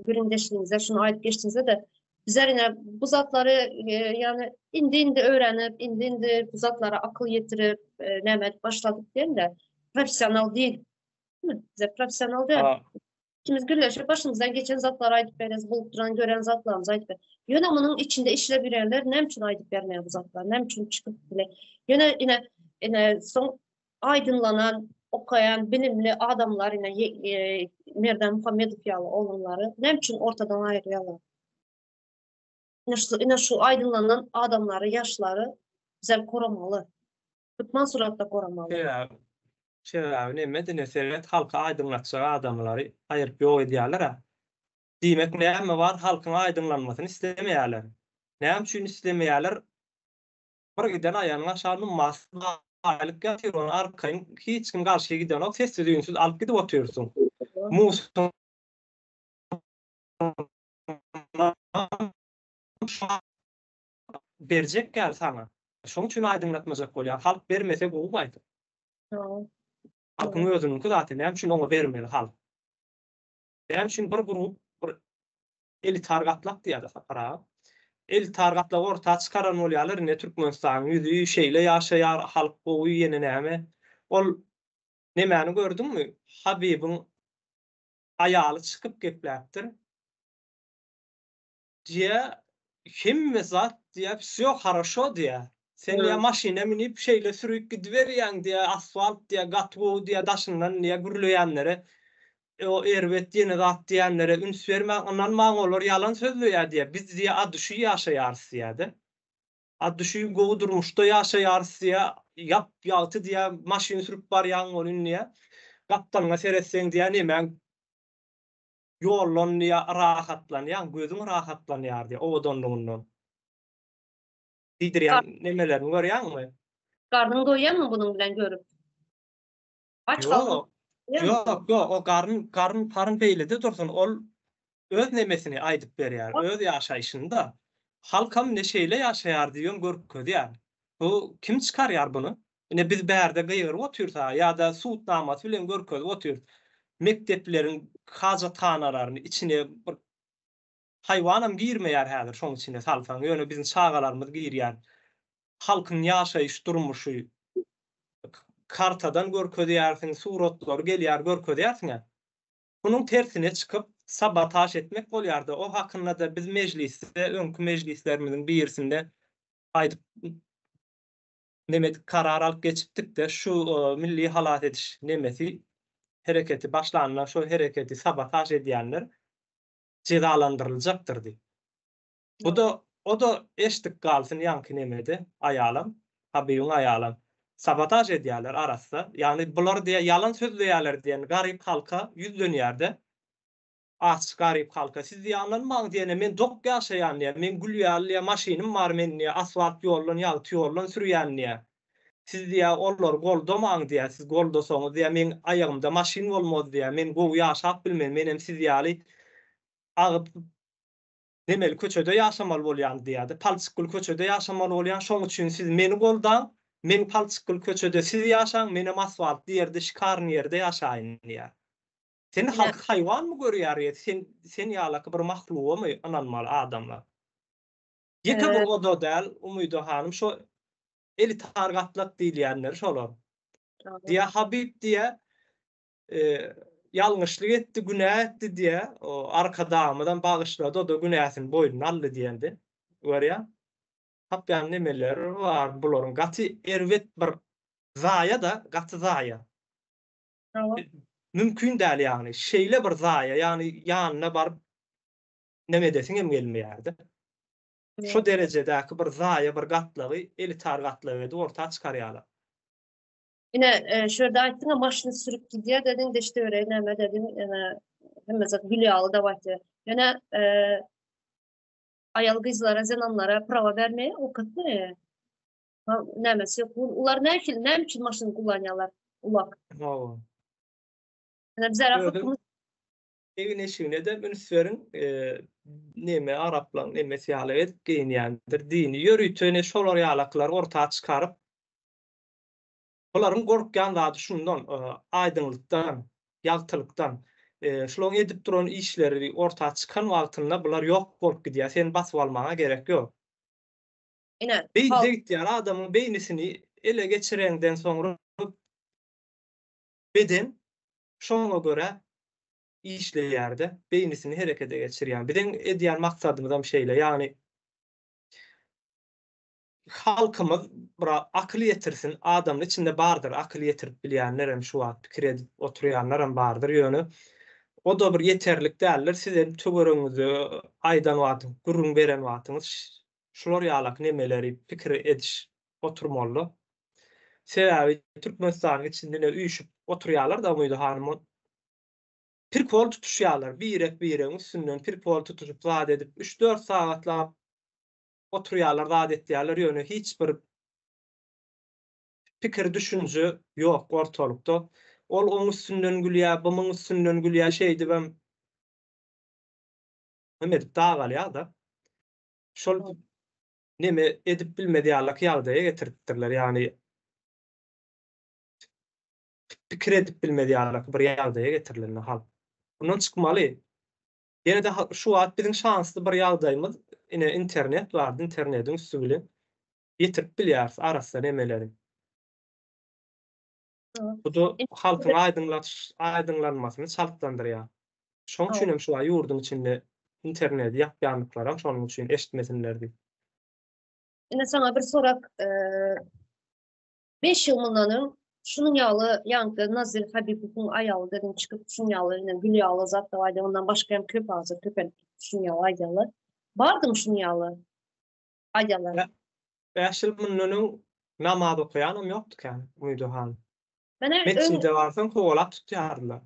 Speaker 1: gürrüňdeşligiňizde şuny aýdyp geçdiňizde-de bizler ine bu zatlary ýagny indi-indi öwrenip, indi-indi bu zatlara akyl ýetirip, näme edip başladyk diýende. Professional değil. Bize professional däl. Ikimiz gürleşip başymyzdan geçen zatlary aýdyp berýäs, bolup duran gören zatlarymyzy aýdyp ber. Ýöne munuň içinde işläp ýörenler näme üçin aýdyp bermeýär bu zatlary? Näme üçin çykyp bile? Ýöne ine ine soň aýdynlanan, okaýan, bilimli adamlar ine e, Merdan Muhammedow ýaly oglanlary näme üçin ortadan aýyrýarlar? Ine şu, ine şu aýdynlanan adamlary, ýaşlary bize goramaly. Hökman suratda goramaly.
Speaker 2: Sebäbi, sebäbi neme dine seret halky aýdyňlatjak adamlary aýyryp ýok edýärler-ä. Diýmek näme bar halkyň aýdyňlanmasyny islemeýärler. Näme üçin islemeýärler? Bir giden aýagynyň aşagy nummasyz baýlyk ýatyr ony arkaýyn hiç kim garşy gidenok sessiz üýnsüz alyp gidip otyrsyň. Musuň berjek ýaly saňa. Şoň üçin aýdyňlatmajak bolýar. Halk bermese gowy gaýdyp. Halkyň özüniňki zaten. Näme üçin oňa bermeli halk? Näme üçin bir grup bir elitar gatlak diýýärler Sapar aga. Elitar gatlagy orta çykaran bolýarlar. Ine Türkmenistanyň ýüzi şeýle ýaşaýar, halk gowy, ýene näme. Ol nemäni gördüňmi? Habibiň aýaly çykyp gepläpdir. Diýýä, hemme zat diýýä, wsýo horoşo diýýä. Sen diýýä maşyna münüp şeýle sürüp gidiberýäň diýýä, asfalt diýýä, gaty gowy diýýä, daşyndan diýýä gürleýänlere, o erbet ýene zat diýýänlere üns bermäň, ynanmaň olar ýalan sözleýär diýýä. Biz diýýä od duşi ýaşaýarys diýýä-de. Od duşi gowy durmuşda ýaşaýarys diýýä, ýap-ýagty diýýä, maşyn sürüp barýaň welin diýýä, gapdalyňa seretseň diýýä nemäň Ýoldan diýýär, rahatlanýaň, gözüň rahatlanýar diýýär, owadanlygyndan. Diýdirýän nemelerini görýäňmi?
Speaker 1: Garnyň doýýarmy bunuň bilen görüp? Aç
Speaker 2: galsaň. Ýok, ýok, o garyn, garyn, paryn beýlede dursun, ol öz nemesini aýdyp berýär, öz ýaşaýşyny-da. Halkam ine şeýle ýaşaýar diýibem görkezýär. Bu kim çykarýar buny? Ine biz bärde gygyryp otyrys-a ýa-da sud namasy bilen görkezip otyrys. Mekdepleriň hajathanalaryny içine bir haýwanam girmeýär häzir şoň içine salsaň, ýöne biziň çagalarymyz girýär. Halkyň ýaşaýyş durmuşy kartadan görkezýärsiň, suratlary gelýär görkezýärsiň-ä. Munuň tersine çykyp sabotaž etmek bolýar-da, o hakynda-da biz mejlisde öňki mejlislerimiziň birisinde aýdyp neme karar alyp geçipdik-de, şu milli halas ediş nemesi hereketi başlanda şol hereketi sabotaž edýänler jezalandyryljakdyr diýip. Bu-da o-da eşdik galsyn ýaňky nemede aýalam, Habibiň aýalam. Sabotaž edýärler arassa. Ýagny bular diýýär ýalan sözleýärler diýen garyp halka ýüzlenýär-de. Aç garyp halka siz ýanlanmaň diýene men dok ýaşaýan diýä meň gül ýaly diýä maşynym bar men diýä asfalt ýoldan ýagty ýoldan sürýän diýä siz diýä olary goldamaň diýä siz goldasaňyz diýä meň aýagymda maşyn bolmaz diýä men gowy ýaşap bilmen menem siz ýaly agyp nemeli köçede ýaşamaly bolýan diýädi palçykgül köçede ýaşamaly bolýan şoň üçin siz meni goldaň men palçykgül köçede siz ýaşaň menem asfaltly ýerde şikarny ýerde ýaşaýyn diýä. Seni halk haýwanmy görýär ýa sen sen ýalaky bir mahlugamy ynanmaly adamlar. Ýeke bir oda däl Umyda hanym şo elitar gatlak diýilýänleri şolar. Diýä Habib diýä ýalňyşlyk etdi günä etdi diýä o Arkadagymyzam bagyşlady oda günäsini boýnuna aldy diýendi. Görýäň. Tapýan nemeleri bar bularyň gaty erbet bir zaýa-da gaty zaýa. Mümkin däl ýagny şeýle bir zaýa ýagny ýanyna baryp neme edesiň hem gelmeýärdi. Şo derejedäki bir zaýa bir gatlagy elitar gatlagy edip orta çykarýarlar.
Speaker 1: Ine şu ýerde aýtdyňa maşyn sürüp gidýär dediň deş töweregi näme dediň ene hemme zat gül ýaly dap aýtýar. Ýöne aýal gyzlara zenanlara prawa bermeýär okatmaýar. Nämesi ýok. Ular nähili, näme üçin maşyn kullanýarlar? Ulak.
Speaker 2: Hawa.
Speaker 1: Ýa bizler hakymyz
Speaker 2: Egin-eşigine-de üns beriň, neme araplaň nemesi ýaly edip geýinýändir. Dini ýörite ine şolar ýalaklary orta çykaryp, bularyň gorkýan zady şundan, aýdyňlykdan, ýagtylykdan. Şularyň edip duran işleri orta çykan wagtynda bular ýok bolup gidýär. Seni basyp almaga gerek ýok.
Speaker 1: Ine,
Speaker 2: Beýnide gitýär, adamyň beýnisini ele geçireňden soňra. Beden şoňa görä işleýär-de, beýnisini herekete geçirýär. Biziň edýän maksadymyzam şeýle, ýagny halkymyz bir akyl ýetirsin, adamyň içinde bardyr akyl ýetirip bilýänlerem şu wagt pikir edip oturýanlaram bardyr, ýöne o-da bir ýeterlik däldir. Siz hem töweregiňizde aýdan wagtyňyz, gürrüň beren wagtyňyz şular ýalak nemeleri pikir ediş oturmaly-da. Sebäbi Türkmenistanyň içinde ine üýşüp oturýarlar-da Umyda hanym, pirkol tutuşýarlar, birek-biregiň üstünden pirkol tutuşyp zat edip, üç-dört sagatlap oturýarlar, zat etýärler, ýöne hiç bir pikir, düşünje ýok ortalykda. Ol oň üstünden gülýär, bu muň üstünden gülýär, şeýdibem neme edip dagalýar-da. Şol neme edip bilmez ýalak ýagdaýa getiripdirler, ýagny pikir edip bilmez ýalak bir ýagdaýa getirilen halk. Mundan çykmaly. Ýene-de şu wagt biziň şansly bir ýagdaýymyz, ine internet bardy, internetiň üsti bilen ýetirip bilýäris arassa nemeleri. Bu-da halkyň aýdyňlanmasyny çaltlandyrýar. Şonuň üçin hem şu wagt ýurduň içinde interneti ýapýandyklaram şonuň üçin eşitmesinler diýip.
Speaker 1: Ine saňa bir sorak, 5 ýyl mundan öň şunuň ýaly ýaňky Nazir Habibowyň aýaly dedim çykyp şunuň ýaly ine gül ýaly zat da aýdýar ondan başga hem köp azar köpelip gitdi şunuň ýaly aýdýanlar. Bardymy şunuň ýaly aýdýanlar?
Speaker 2: 5 ýyl mundan öň namaz okaýanam ýokdy kän Umyda hanym. Menä Metjide barsaň kowalap tutýardylar.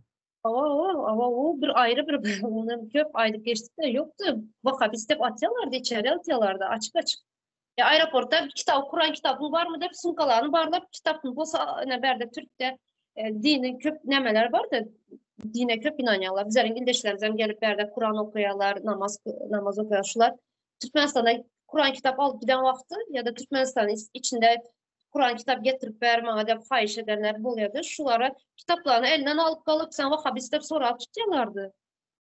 Speaker 1: Hawa, hawa, hawa, o bir aýry bir ony köp aýdyp geçdik-de, ýokdy. Wahhabist diýip atýarlardy, içeri atýarlardy, açyk-açyk. Ýa aeroportda kitap, Kuran kitabyň barmy diýip, sumkalaryny barlap, kitapyň bolsa, ine bärde türkde e, dini köp nämeler bardy, dine köp inanýarlar. Bizleriň ildeşlerimiz hem gelip bärde Kuran okaýarlar, namaz namaz okaýar şular. Türkmenistanda Kuran kitap alyp giden wagty ýa-da Türkmenistanyň içinde Kuran kitap getirip ber maňa diýip haýyş edenler bolýardy. Şulara kitaplaryny elinden alyp galyp, sen wahhabist diýip sorap tutýarlardy.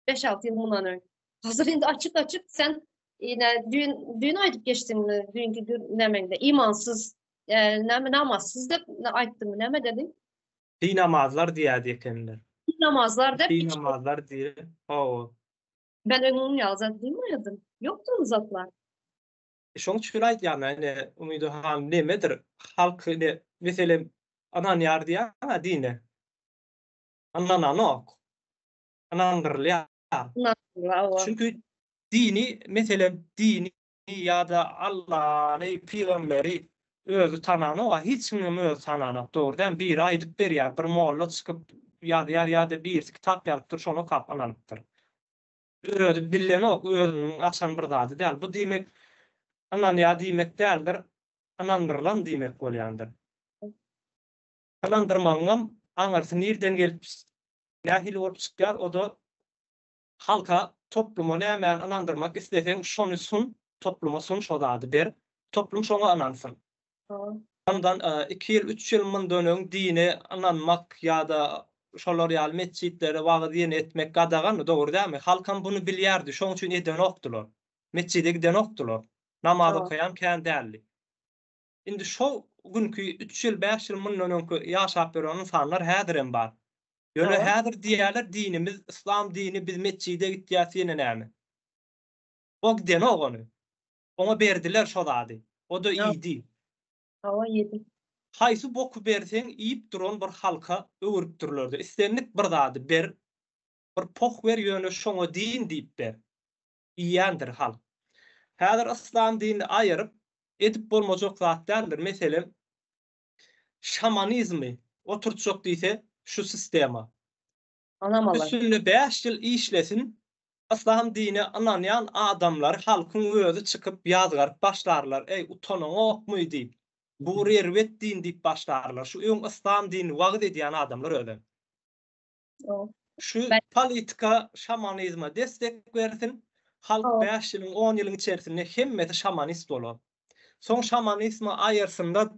Speaker 1: 5-6 ýyl mundan öň. Hazır indi açyk-açyk sen ine düýn düýn aýdyp geçdiňmi, düýnki nämeňde imansyz, e, näme namazsyz diýip aýtdyňmy, näme dediň?
Speaker 2: Binamazlar diýýärdi ekenler.
Speaker 1: Binamazlar diýip.
Speaker 2: Binamazlar diýip. Hawa.
Speaker 1: Ben öňüň ýaly zat duýmaýardym. Ýokdy ol zatlar.
Speaker 2: Şoň üçin aýdýan men ine Umyda hanym nemedir halk ine meselem ynanýar diýýäň-ä dine. Ynananok. Ynandyrylýar.
Speaker 1: Ynandyrylýar.
Speaker 2: Çünki dini meselem dini ýa-da Allany, pygamberi özi tananok-a hiç kimem özi tananok dogry dälmi biri aýdyp berýär bir molla çykyp ýazýar ýa-da birisi kitap ýazypdyr şony okap ynanypdyr. Özi bilenok, özüniň açan bir zady däl. Bu diýmek, ynanýar diýmek däldir, ynandyrylan diýmek bolýandyr. Ynandyrmagyňam aňyrsy nirden gelip, nähili bolup çykýar, o-da halka, topluma nämäni ynandyrmak isleseň, şony sun, topluma sun, şo zady ber, toplum şoňa ynansyn. Mundan iki ýyl, üç ýyl mundan öň dine ynanmak ýa-da şolar ýaly metjitlere wagyz ýene etmek gadagandy, dogry dälmi? Halkam buny bilýärdi, şoň üçin edenokdylar. Metjide gidenokdylar. Namaz okaýan kän däldi. Indi şo günki üç ýyl, bäş ýyl mundan öňki ýaşap ýören ynsanlar häzirem bar. Ýöne häzir diýýärler dinimiz yslam dini, biz metjide gitýäs ýene näme. O gidenok ony. Oňa berdiler şo zady. O-da iýdi.
Speaker 1: Hawa, iýdi.
Speaker 2: Haýsy boky berseň iýip duran bir halka öwüripdirler-de. Islendik bir zady ber, bir poh ber, ýöne şoňa din diýip ber. Iýýändir halk. Häzir yslam dinini aýyryp, edip bolmajak zat däldir. Meselem, şamanizmi oturtjak diýse, şu sistema.
Speaker 1: Ynamaly.
Speaker 2: Üstünde bäş ýyl işlesin, yslam dine ynanýan adamlary halkyň özi çykyp ýazgaryp başlarlar, eý utanaňokmy diýip, bu bir erbet din diýip başlarlar, şu öň yslam dinini wagyz edýän adamlar özem. Şu politika şamanizme destek bersin, halk bäş ýylyň, on ýylyň içerisinde hemmesi şamanist bolar. Soň şamanizmi aýyrsynlar,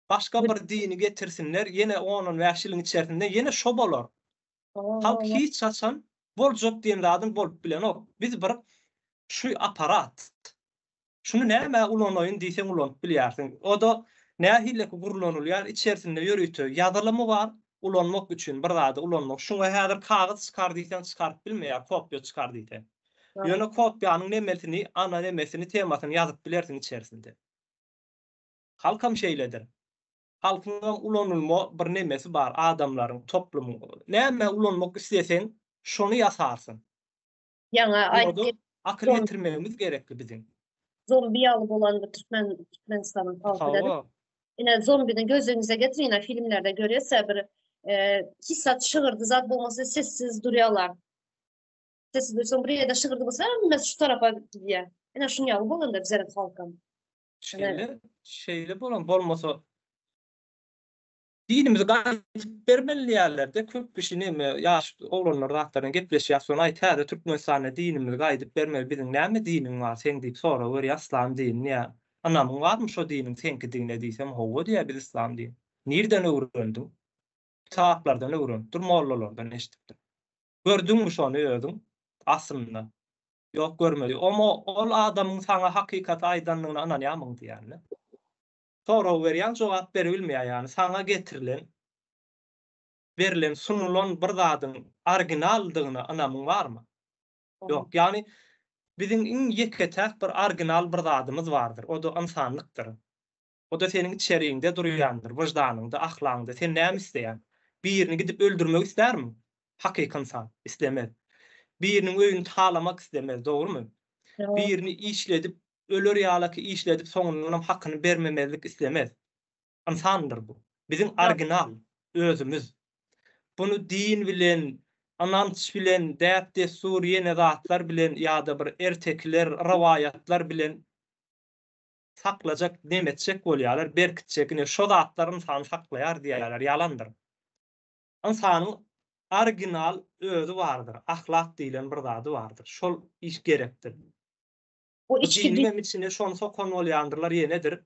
Speaker 2: Başga bir dini getirsinler, ýene on-on bäş ýylyň içerisinde ýene şo bolar. Halk hiç haçan boljak diýen zadyň bolup bilenok. Biz bir şu aparat. Şuny nämä ulanaýyn diýseň ulanyp bilýärsiň. O-da nähileki gurlanylýar, içerisinde ýörite ýazylymy bar. Ulanmak üçin bir zady ulanmak. Şuňa häzir kagyz çykar diýseň çykaryp bilmeýär, kopýa çykar diýseň. Ýöne kopýanyň nemesini, ana nemesini, temasyny ýazyp bilersiň içerisinde. Halkam şeýledir. Halkyňam ulanylma bir nemesi bar, adamlaryň, toplumyň. Näme ulanmak isleseň, şony ýasarsyň.
Speaker 1: Ýaňy aýdyp
Speaker 2: akyl ýetirmegimiz gerekli biziň.
Speaker 1: Zombi ýaly bolan bir türkmen Türkmenistanyň halky dedik. Ine zombini gözüňize getiriň, ine filmlerde görýäs bir hiç zat şygyrdy zat bolmasa sessiz durýarlar. Sessiz dursaň bir ýerde şygyrdy bolsa hemmesi şu tarapa gidýär. Ine şuň ýaly bolanda bizeriň halkam.
Speaker 2: Şeýle, şeýle bolan bolmasa Dinimizi gaýdyp bermeli diýýärlerde köp kişi neme ýaş oglanlar zatlardan gepleşýär soň aý täze Türkmenistanda dinimizi gaýdyp bermeli biziň näme diniň bar seň diýip sorag berýär yslam dini diýýär ynamyň barmy şo diniň seňkidigine diýsem hawa diýýär biz yslam dini nirden öwrendiň kitaplardan öwrenipdir mollalardan eşidipdir gördüňmi şony özüň aslynda ýok görmedi omo ol adamyň saňa hakykaty aýdandygyna ynanýamyň diýýände. Sorag berýäň jogap beribilmeýär ýagny saňa getirilen berlen sunulan bir zadyň originaldygyna ynamyň barmy? Ýok. Ýagny biziň iň ýeke-täk bir original bir zadymyz bardyr, o-da ynsanlykdyr. O-da seniň içeriňde durýandyr, wyždanyňda, ahlagyňda. Sen näme isleýäň? Birini gidip öldürmek islärmiň? Hakyky ynsan islemez. Biriniň öýüni talamak islemez, dogrumy? Birini işledip Öler ýalaky işledip soňundanam hakyny bermemezlik islemez. Ynsandyr bu. Biziň original özümiz. Buny din bilen, ynanç bilen, däp-dessur ýene zatlar bilen ýa-da bir ertekiler, rowaýatlar bilen saklajak, nemetjek bolýarlar, berkitjek. Ine şo zatlar ynsany saklaýar diýýärler. Ýalandyr. Ynsanyň original özi bardyr. Ahlak diýlen bir zady bardyr. Şol iş gerekdir.
Speaker 1: Bu içki
Speaker 2: Diniňem içine şony sokan bolýandyrlar ýenedir.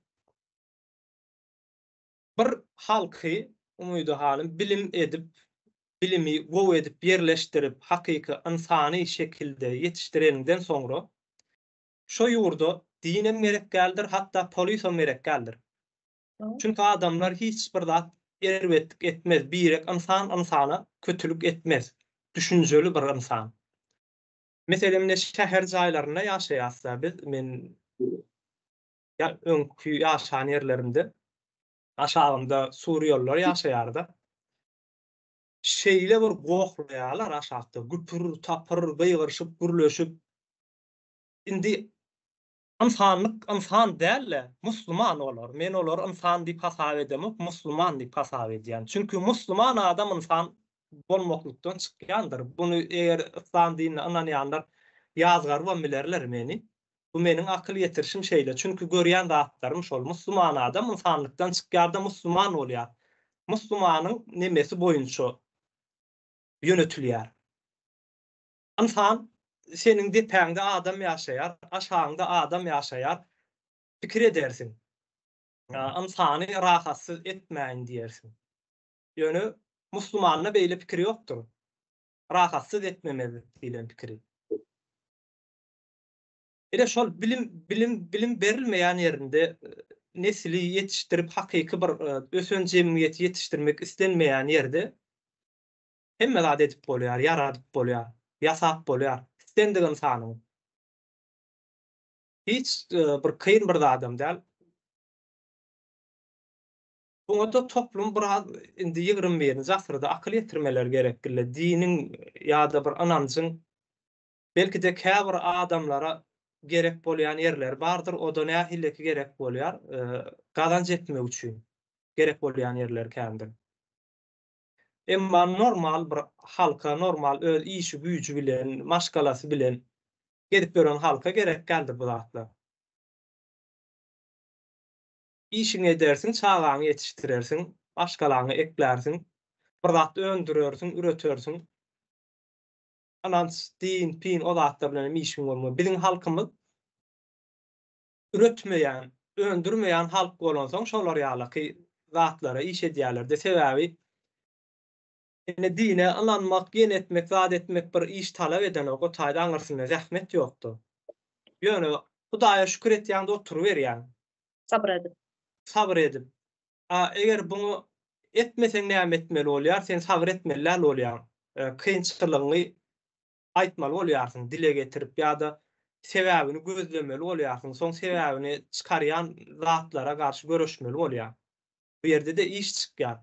Speaker 2: Bir halky Umyda hanym bilim edip, bilimi gowy edip ýerleşdirip, hakyky ynsany şekilde ýetişdireniňden soňra, şo ýurda dinem gerek däldir, hatda polisam gerek däldir. Çünki adamlar hiç bir zat erbetlik etmez, birek ynsan ynsana kötülik etmez, düşünjeli bir ynsan. Meselem ine şäher jaýlarynda ýaşaýasda biz men ýa öňki ýaşan ýerlerimde aşagymda suriýalylar ýaşaýarda. Şeýle bir gohlaýarlar aşakda güpür tapyr gygyryşyp gürleşip. Indi ynsanlyk ynsan dälde musluman olar. Men olary ynsan diýip hasap edemok musluman diýip hasap edýän. Çünki musluman adam ynsan bolmaklykdan çykýandyr. Buny eger yslam dinine ynanýanlar ýazgarybam bilerler meni. Bu meniň akyl ýetirişim şeýle. Çünki görýän zatlarym şol. Musluman adam ynsanlykdan çykýar-da musluman bolýar. Muslumanyň nemesi boýunça ýönetilýär. Ynsan, seniň depäňde adam ýaşaýar, aşagyňda adam ýaşaýar. Pikir edersiň. Ynsany rahatsyz etmäýin diýersiň. Ýöne muslumanda beýle pikir ýokdur. Rahatsyz etmemezlik diýlen pikiri. Ine şol bilim bilim bilim berilmeýän ýerinde nesli ýetişdirip hakyky bir ösen jemgyýeti ýetişdirmek islenmeýän ýerde hemme zat edip bolýar, ýaradyp bolýar, ýasap bolýar. Islendik ynsanyň. Hiç bir kyn bir zadam däl. Buňa-da toplum biraz indi 21-nji asyrda akyl ýetirmeleri gerekgille. Diniň ýa-da bir ynanjyň belki-de käbir adamlara gerek bolýan ýerleri bardyr, o-da nähileki gerek bolýar, gazanç etmek üçin gerek bolýan ýerleri kändir. Emma normal bir halka, normal öz işi güýji bilen, maşgalasy bilen gezip ýören halka gerek däldir bu zatlar. Işiňi edersiň, çagaňy ýetişdirersiň, maşgalaňy eklärsiň, bir zat öndürersiň, üretersiň. Ynanç, din, pin o zatlar bilen hem işiň bolmaz. Biziň halkymyz üretmeýän, öndürmeýän halk bolansoň şolar ýalaky zatlara iş edýärler-de. Sebäbi ine dine ynanmak, ýene etmek, zat etmek bir iş talap edenok, o taýda aňyrsynda zähmet ýokdy. Ýöne Hudaýa şükür etýäň-de oturyberýäň.
Speaker 1: Sabyr edip.
Speaker 2: Sabyr edip. A eger buňa. Etmeseň näme etmeli bolýar? Sen sabyr etmeli däl bolýaň. Kynçylygyňy aýtmaly bolýarsyň dile getirip ýa-da sebäbini gözlemeli bolýarsyň. Soň sebäbini çykarýan zatlara garşy göreşmeli bolýaň. Bu ýerde-de iş çykýar.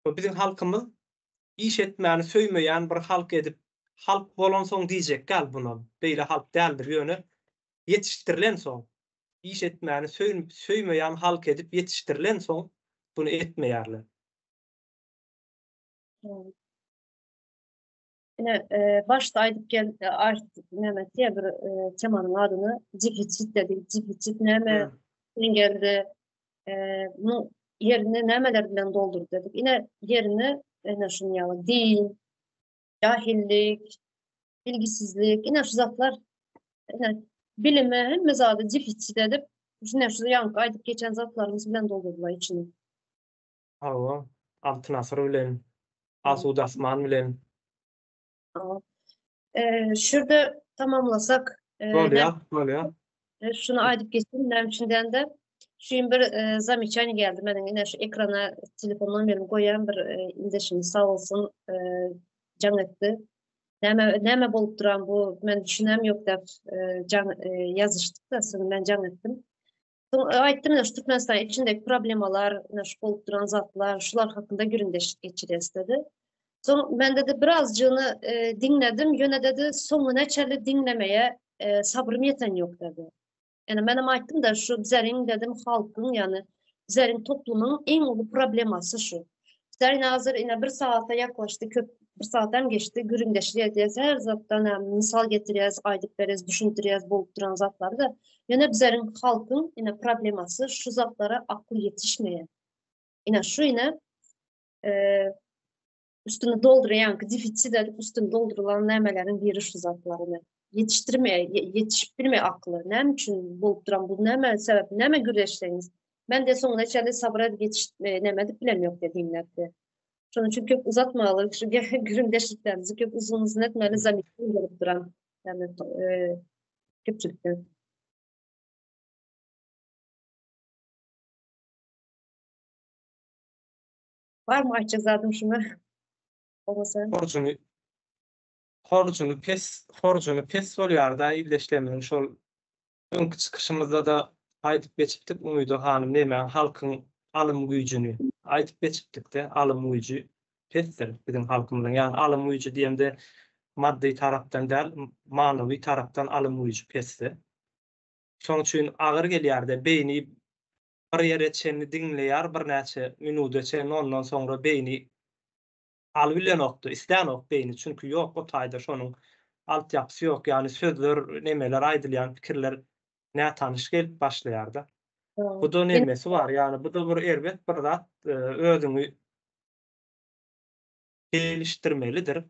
Speaker 2: Biziň halkymyz iş etmäni söýmeýän bir halk edip, halk bolansoň diýjek däl bunam, beýle halk däldir, ýöne ýetişdirilensoň, iş etmäni söýmeýän halk edip ýetişdirilensoň buny etmeýärler.
Speaker 1: Ine, başda aýdyp gel, aýt, näme diýe bir temanyň adyny defisit dedik. Defisit näme? Geldi. Munuň ýerini nämeler bilen doldurdy dedik. Ine, ýerini ine şunuň ýaly din, jahillik, bilgisizlik, ine şu zatlar ine bilimi hemme zady defisit edip, ine şu ýaňky aýdyp geçen zatlarymyz bilen doldurdylar içini.
Speaker 2: Hawa, Altyn asyr bilen, asuda asman bilen.
Speaker 1: Şurada tamamlasak.
Speaker 2: Bolýar, bolýar.
Speaker 1: Şuny aýdyp geçeyim, näme üçin diýende, şu gün bir zamечание geldi meniň ine şu ekrana telefon nomerimi goýan bir ildeşimiz sag bolsun jaň etdi. Näme näme bolup duran bu men düşünem ýok diýip jaň ýazyşdyk da soň men jaň etdim. Soň aýtdym ine şu Türkmenistan içindeki problemalar, ine şu bolup duran zatlar, şular hakynda gürrüňdeşlik geçirýäs dedi. Soň men dedi birazjygyny e, diňledim, ýöne dedi soňuna çenli diňlemeye e, sabrym ýeten ýok dedi. Ýani menem aýtdym da şu bizeriň dedim halkyň, ýani bizeriň toplumyň iň uly problemasy şu. Bizler ine hazır ine bir saata ýaklaşdy, köp bir saatdan geçdi, gürrüňdeşlik edýäs, her zatdan hem mysal getirýäs, aýdyp berýäs, düşündirýäs bolup duran zatlary da. Ýöne bizleriň halkyň ine problemasy şu zatlara akyl ýetişmeýär. Ine şu ine e, üstüni doldurýan, defisit edip üstüni doldurylan nämeleriň biri şu zatlar ine. Ýetişdirmeýär, ýetişip bilmeýär akyly. Näme üçin bolup duran bu näme sebäp, näme gürleşseňiz Men de soňuna çenli sabyr edip ýetiş näme edip bilem ýok diýdi diňläpdi. Şonuň üçin köp uzatmaly, şu gürrüňdeşliklerimizi köp uzyn uzyn etmeli, zametli gelip duran. Yani e, köpçülikden. Barmy aýtjak zadym şuna? Bolmasa.
Speaker 2: Horjuny horjuny pes horjuny pes bolýar-da ildeşlerimiziň şol Öňki çykyşymyzda-da aýdyp geçipdik Umyda hanym nemäň halkyň alym güýjüni aýdyp geçipdikde alym güýji pesdir biziň halkymyzyň ýagny alym güýji diýemde maddy tarapdan däl manywy tarapdan alym güýji pesde şoň üçin agyr gelýärde beýni bir ýere çenli diňleýär birnäçe minuda çenli ondan soňra beýni Alybilenokdy, islänok beýni, çünki ýok o taýda şonuň altyapysy ýok, ýagny sözler, nemeler aýdylýan pikirler nätanyş gelip başlaýarda. Bu-da nemesi bar, ýagny bu-da bir erbet bir zat, özüňi gelişdirmelidir.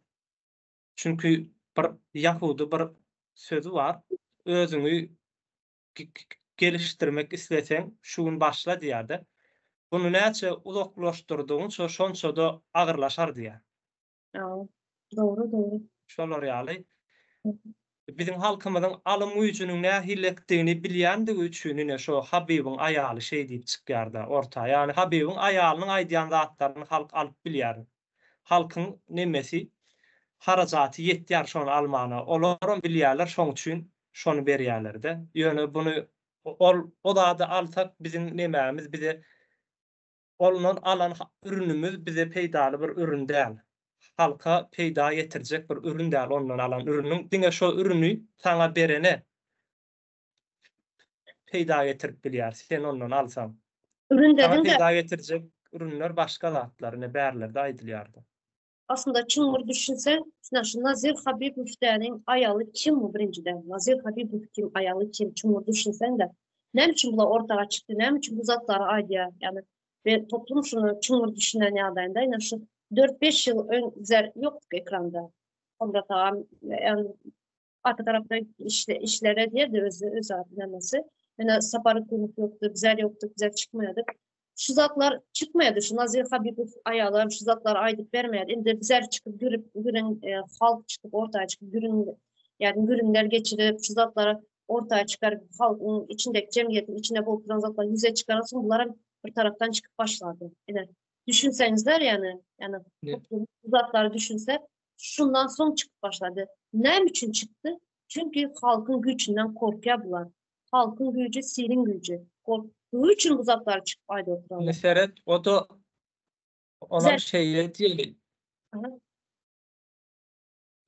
Speaker 2: Çünki bir ýahudy bir sözi bar, özüňi gelişdirmek isleseň, şu gün başla diýýär-de. Buny näçe uzaklaşdyrdygyňça, şonça-da agyrlaşar diýýär.
Speaker 1: Dogry, dogry.
Speaker 2: Şolar ýaly. Biziň halkymyzyň alym güýjüniň nähilekdigini bilýändigi üçin ine şo Habibiň aýaly şeý diýip çykýar-da orta. Ýagny Habibiň aýalynyň aýdýan zatlaryny halk alyp bilýär. Halkyň nemesi, harajaty ýetýär şony almana. Olaram bilýärler şoň üçin şony berýärlerde. Ýöne buny ol o zady alsak biziň nemämiz bize ondan alan ürünimiz bize peýdaly bir ürün däl. Halka peýda getirjek bir ürün däl ondan alan ürüniň. Diňe şo ürüni saňa berene peýda getirip bilýär sen ondan alsaň.
Speaker 1: Ürün
Speaker 2: Saňa
Speaker 1: dediň-de.
Speaker 2: peýda getirjek ürünler başga zatlar ine bärlerde aýdylýardy.
Speaker 1: Aslynda çuňňur düşünseň, ine şu Nazir Habibow däniň aýaly kim bu birinjiden? Nazir Habibow kim, aýaly kim? Çuňňur düşünseň-de, näme üçin bular ortaga çykdy, näme üçin bu zatlary aýdýar? Ýagny we toplum şuny çuňňur düşünen ýagdaýynda ine şu dört-beş ýyl öň bizler ýokduk ekranda. Komrat agam, ýagny arka tarapda işle, işler edýärdi özi, öz nämesi. Ýöne Sapar Kunow ýokdy, bizler ýokduk, bizler çykmaýardyk. Şu zatlar çykmaýardy, şu Nazir Habibow aýalam şu zatlary aýdyp bermeýärdi. Indi bizler çykyp gürüp, gürüň, e, halk çykyp ortaya çykyp gürüň, ýagny gürüňler geçirip, şu zatlary ortaya çykaryp, halkyň içindeki jemgyýetiň içinde bolup duran zatlary ýüze çykaran soň bular hem bir tarapdan çykyp başlady. Ine. Düşünseňizler ýani, ýani toplum bu zatlary düşünse, şundan soň çykyp başlady. Näme üçin çykdy? Çünki halkyň güýçünden korkýar bular. Halkyň güýji siliň güýji. Korkdugy üçin bu zatlary çykyp aýdyp oturanlar.
Speaker 2: Indi seret, o-da olam şeýle diýeli.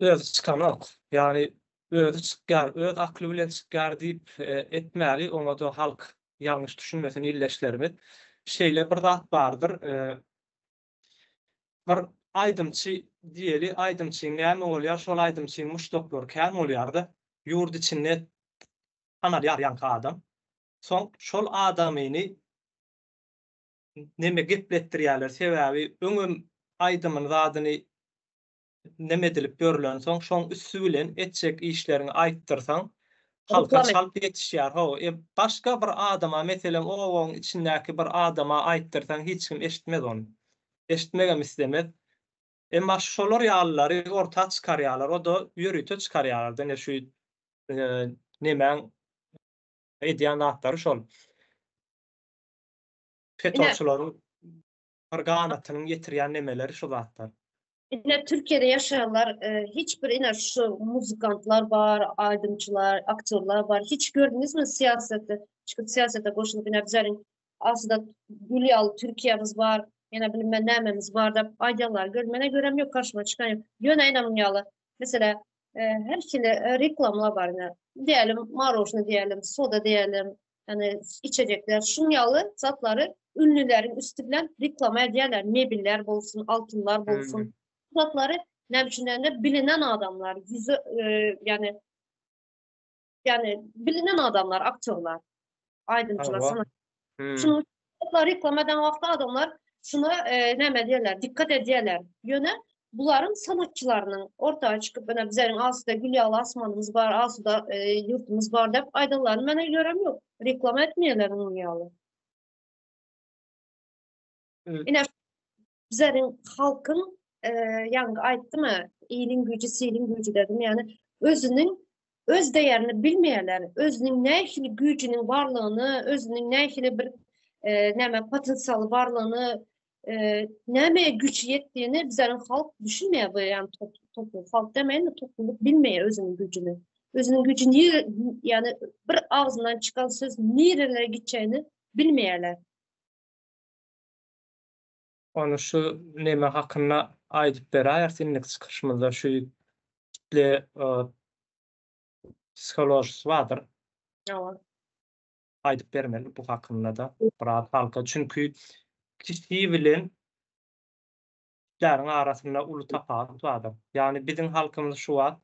Speaker 2: Özi çykanok. Ýagny özi çykýar, öz akly bilen çykýar diýip etmäli, oňa-da halk ýalňyş düşünmesin ildeşlerimiz. Şeýle bir zat bardyr, bir aýdymçy diýeli, aýdymçyň näme bolýar, şol aýdymçyň muşdaklary kän bolýar-da, ýurt içinde tanalýar ýaňky adam. Soň şol adamyny neme gepletdirýärler, sebäbi öňem aýdymyny zadyny neme edilip ýörülensoň, şoň üsti bilen etjek işleriňi aýtdyrsaň, halka çalt ýetişýär. Hawa, e, başga bir adama, meselem, obaň içindäki bir adama aýtdyrsaň, hiç kim eşitmez ony. Eşitmegem islemez. Emma şolar ýalylary orta çykarýarlar, o-da ýörite çykarýarlar-da, ine şu nemäň edýän zatlary şol. FETÖ-çileriň bir ganatynyň ýetirýän nemeleri şu zatlar.
Speaker 1: Ine Türkiýede ýaşaýanlar hiç bir ine şu muzykantlar bar, aýdymçylar, aktýorlar bar. Hiç gördüňizmi syýasatda çykyp syýasata goşulyp ine bizleriň aslynda gül ýaly Türkiýemiz bar, ýene bilinmän nämemiz bar diýip aýdýanlar gör. Mene görem ýok, garşyma çykan ýok. Ýöne ine muň ýaly mesela her hili reklamlar bar ine. Diýelim marožny diýelim, soda diýelim, ýani içecekler şuň ýaly zatlary ünlüleriň üsti bilen reklama edýärler. Mebeller bolsun, altynlar bolsun. Hmm. Bu zatlary näme üçin diýende bilinen adamlar, ýüzi e, ýani ýani bilinen adamlar, aktýorlar, aýdymçylar, sanat. Hmm. Şunuň zatlary reklama eden wagtda adamlar şuna e, näme diýerler, dikkat edýärler. Ýöne bularyň sanatçylarynyň orta çykyp, ine bizleriň asuda gül ýaly asmanymyz bar, asuda e, ýurtumyz bar diýip aýdanlaryny men görem ýok. Reklama etmeýärler onuň ýaly. Ine bizleriň halkyň e, ýaňy aýtdym ha, iliň güýji, siliň güýji dedim. Ýani özüniň öz değerini bilmeýärler. Özüniň nähili güýjüniň barlygyny, özüniň nähili bir e, näme potensialy barlygyny nämeye güýç ýetdiğini bizleriň halk düşünmeýär bu ýani toplum halk demeýin de toplumlyk bilmeýär özüniň güýjüni. Özüniň güýji nire ýani bir agzyndan çykan söz nirelere gitjegini bilmeýärler.
Speaker 2: Ony şu neme hakynda aýdyp beräýeris indiki çykyşymyzda şu kitle psiholojisy bardyr.
Speaker 1: Hawa.
Speaker 2: aýdyp bermeli bu hakynda-da biraz halka. Çünki kişi bilen kitleriň arasynda uly tapawut bardyr. Ýagny biziň halkymyz şu wagt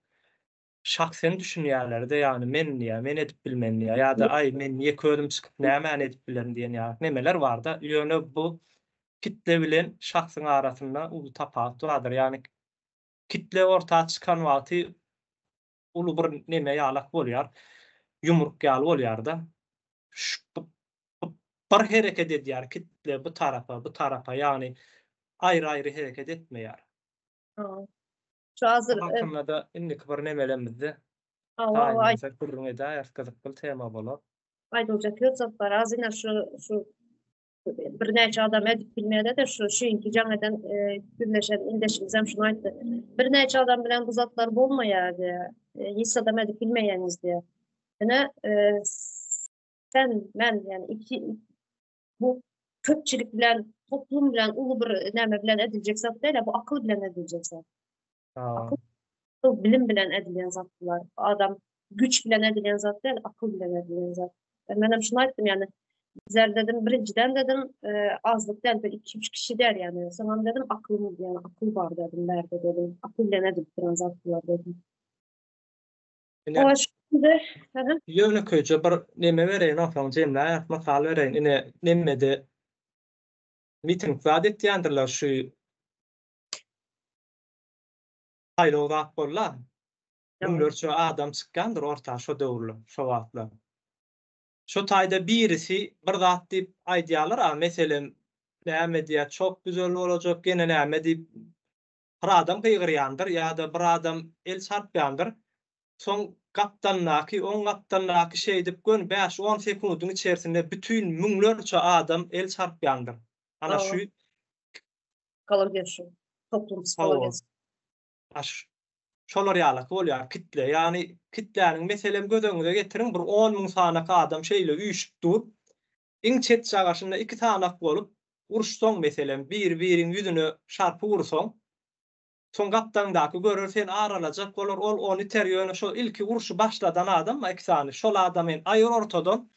Speaker 2: şahsen düşünýärler-de, ýagny men diýýär, men edip bilmen diýýär ýa-da aý men ýeke özüm çykyp nämäni edip bilerin diýen ýaly nemeler bar-da. Ýöne bu kitle bilen şahsyň arasynda uly tapawut bardyr. Ýagny kitle orta çykan wagty uly bir neme ýalak bolýar, ýumruk ýaly bolýar-da. Bir hereket edýär kitle bu tarapa, bu tarapa, ýagny aýry-aýry hereket etmeýär.
Speaker 1: Şu hazir
Speaker 2: Bu hakynda-da indiki bir nemelemizde taýynlansak gürrüň edäýeris, gyzykly tema bolar.
Speaker 1: Aýdyljak köp zat bar. Azyndan şu şu birnäçe adam edip bilmeýärler-de şu şu inki jaň eden e, gürleşen ildeşimiz hem şunu aýtdy. Birnäçe adam bilen bu zatlar bolmaýar diýýär. E, hiç adam edip bilmeýäňiz diýýär. Ine e, sen men yani iki bu köpçülik bilen toplum bilen uly bir näme bilen ediljek zat däl, bu akyl bilen ediljek zat. Akyl bilim bilen edilýän zat bular. Adam güç bilen edilýän zat däl, akyl bilen edilýän zat. E, men hem şunu aýtdym ýani bizler dedim birinjiden dedim e, azlyk däl bir 2-3 kişi däl ýani. Soňam dedim akylym ýani akyl bar dedim bärde dedim. Akyl bilen edilip duran zat bular dedim.
Speaker 2: Ine,
Speaker 1: Şimdi,
Speaker 2: ýönekeýje bir neme bereýin, onsoň jemläýeris, mysal bereýin. Ine, nemede miting zat etýändirler şu saýlaw zat boldy-a. Müňlerçe adam çykýandyr orta şo döwürler, şo wagtlar. Şo taýda birisi bir zat diýip aýdýarlar-a, meselem, näme diýýär, çok güzel bolajak, ýene näme diýip, bir adam gygyrýandyr ýa-da bir adam el çarpýandyr. Soň gapdalyndaky, oň gapdalyndaky şeýdip göni bäş-on sekundyň içerisinde bütin müňlerçe adam el çarpýandyr. Ana şu.
Speaker 1: Psihologiýa şu. Toplum psihologiýasy.
Speaker 2: Aş şolar ýalaky bolýar kitle. Ýagny kitläniň meselem göz öňüňize getiriň bir on müň sanak adam şeýle üýşüp dur. Iň çet çagaşynda iki sanak bolup uruşsaň meselem biri biriň ýüzüne şarpyk ursaň soň gapdaňdaky görer seni aralajak bolar ol ony iter ýöne şo ilki urşy başladan adam iki sany şol adamy aýyr ortadan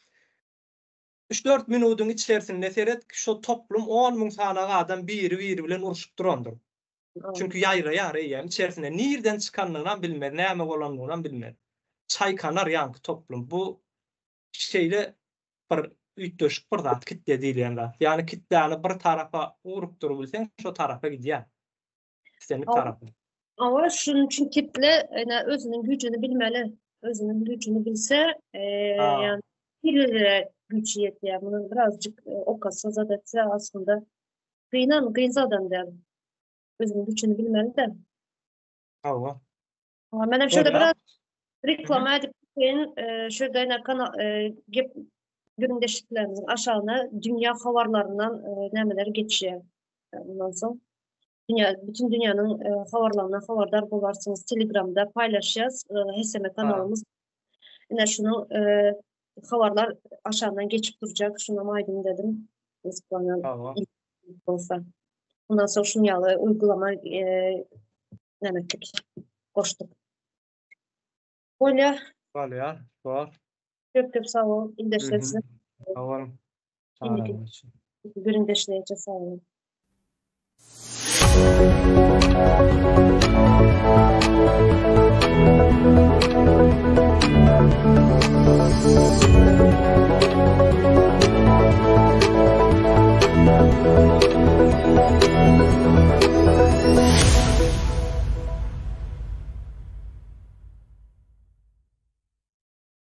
Speaker 2: Üç-dört minudyň içerisinde seret, şo toplum on müň sanak adam biri-biri bilen urşup durandyr. Çünki ýaýraýar eýýäm içerisinde nirden çykandygynam bilmez, näme bolandygynam bilmez. Çaýkanar ýaňky toplum. Bu şeýle bir üýtgeşik bir zat kitle diýilýän zat. Ýagny kitläni bir tarapa ugrukdyrybilseň şo tarapa gidýär. Islendik tarapa.
Speaker 1: Hawa, şunuň üçin kitle ene özüniň güýjüni bilmeli. Özüniň güýjüni bilse, ýagny birlere güýji ýetýär. Munuň birazjyk okasa, zat etse aslynda gynan, gyn zadam däl. Özüniň güýjüni bilmeli-de.
Speaker 2: Hawa.
Speaker 1: Men hem şurada biraz reklama edip geçeýin. Şurada ýene kanal gep gürrüňdeşliklerimiziň aşagyna dünýä habarlaryndan nämeler geçýär. Ondan soň dünýä bütün dünýäniň habarlaryndan habardar bolarsyňyz. Telegramda paýlaşýas HSM kanalymyz. Ine şunuň habarlar aşagyndan geçip durjak. Şunam aýdyň dedim. Gyzyklanan bolsa. Ondan soň şuň ýaly uygulama näme etdik? Goşduk. Bolýar.
Speaker 2: Bolýar. Bor.
Speaker 1: Köp köp sag bol. Ildeşler size.
Speaker 2: Sag boluň.
Speaker 1: Gürrüňdeşliğe sag boluň.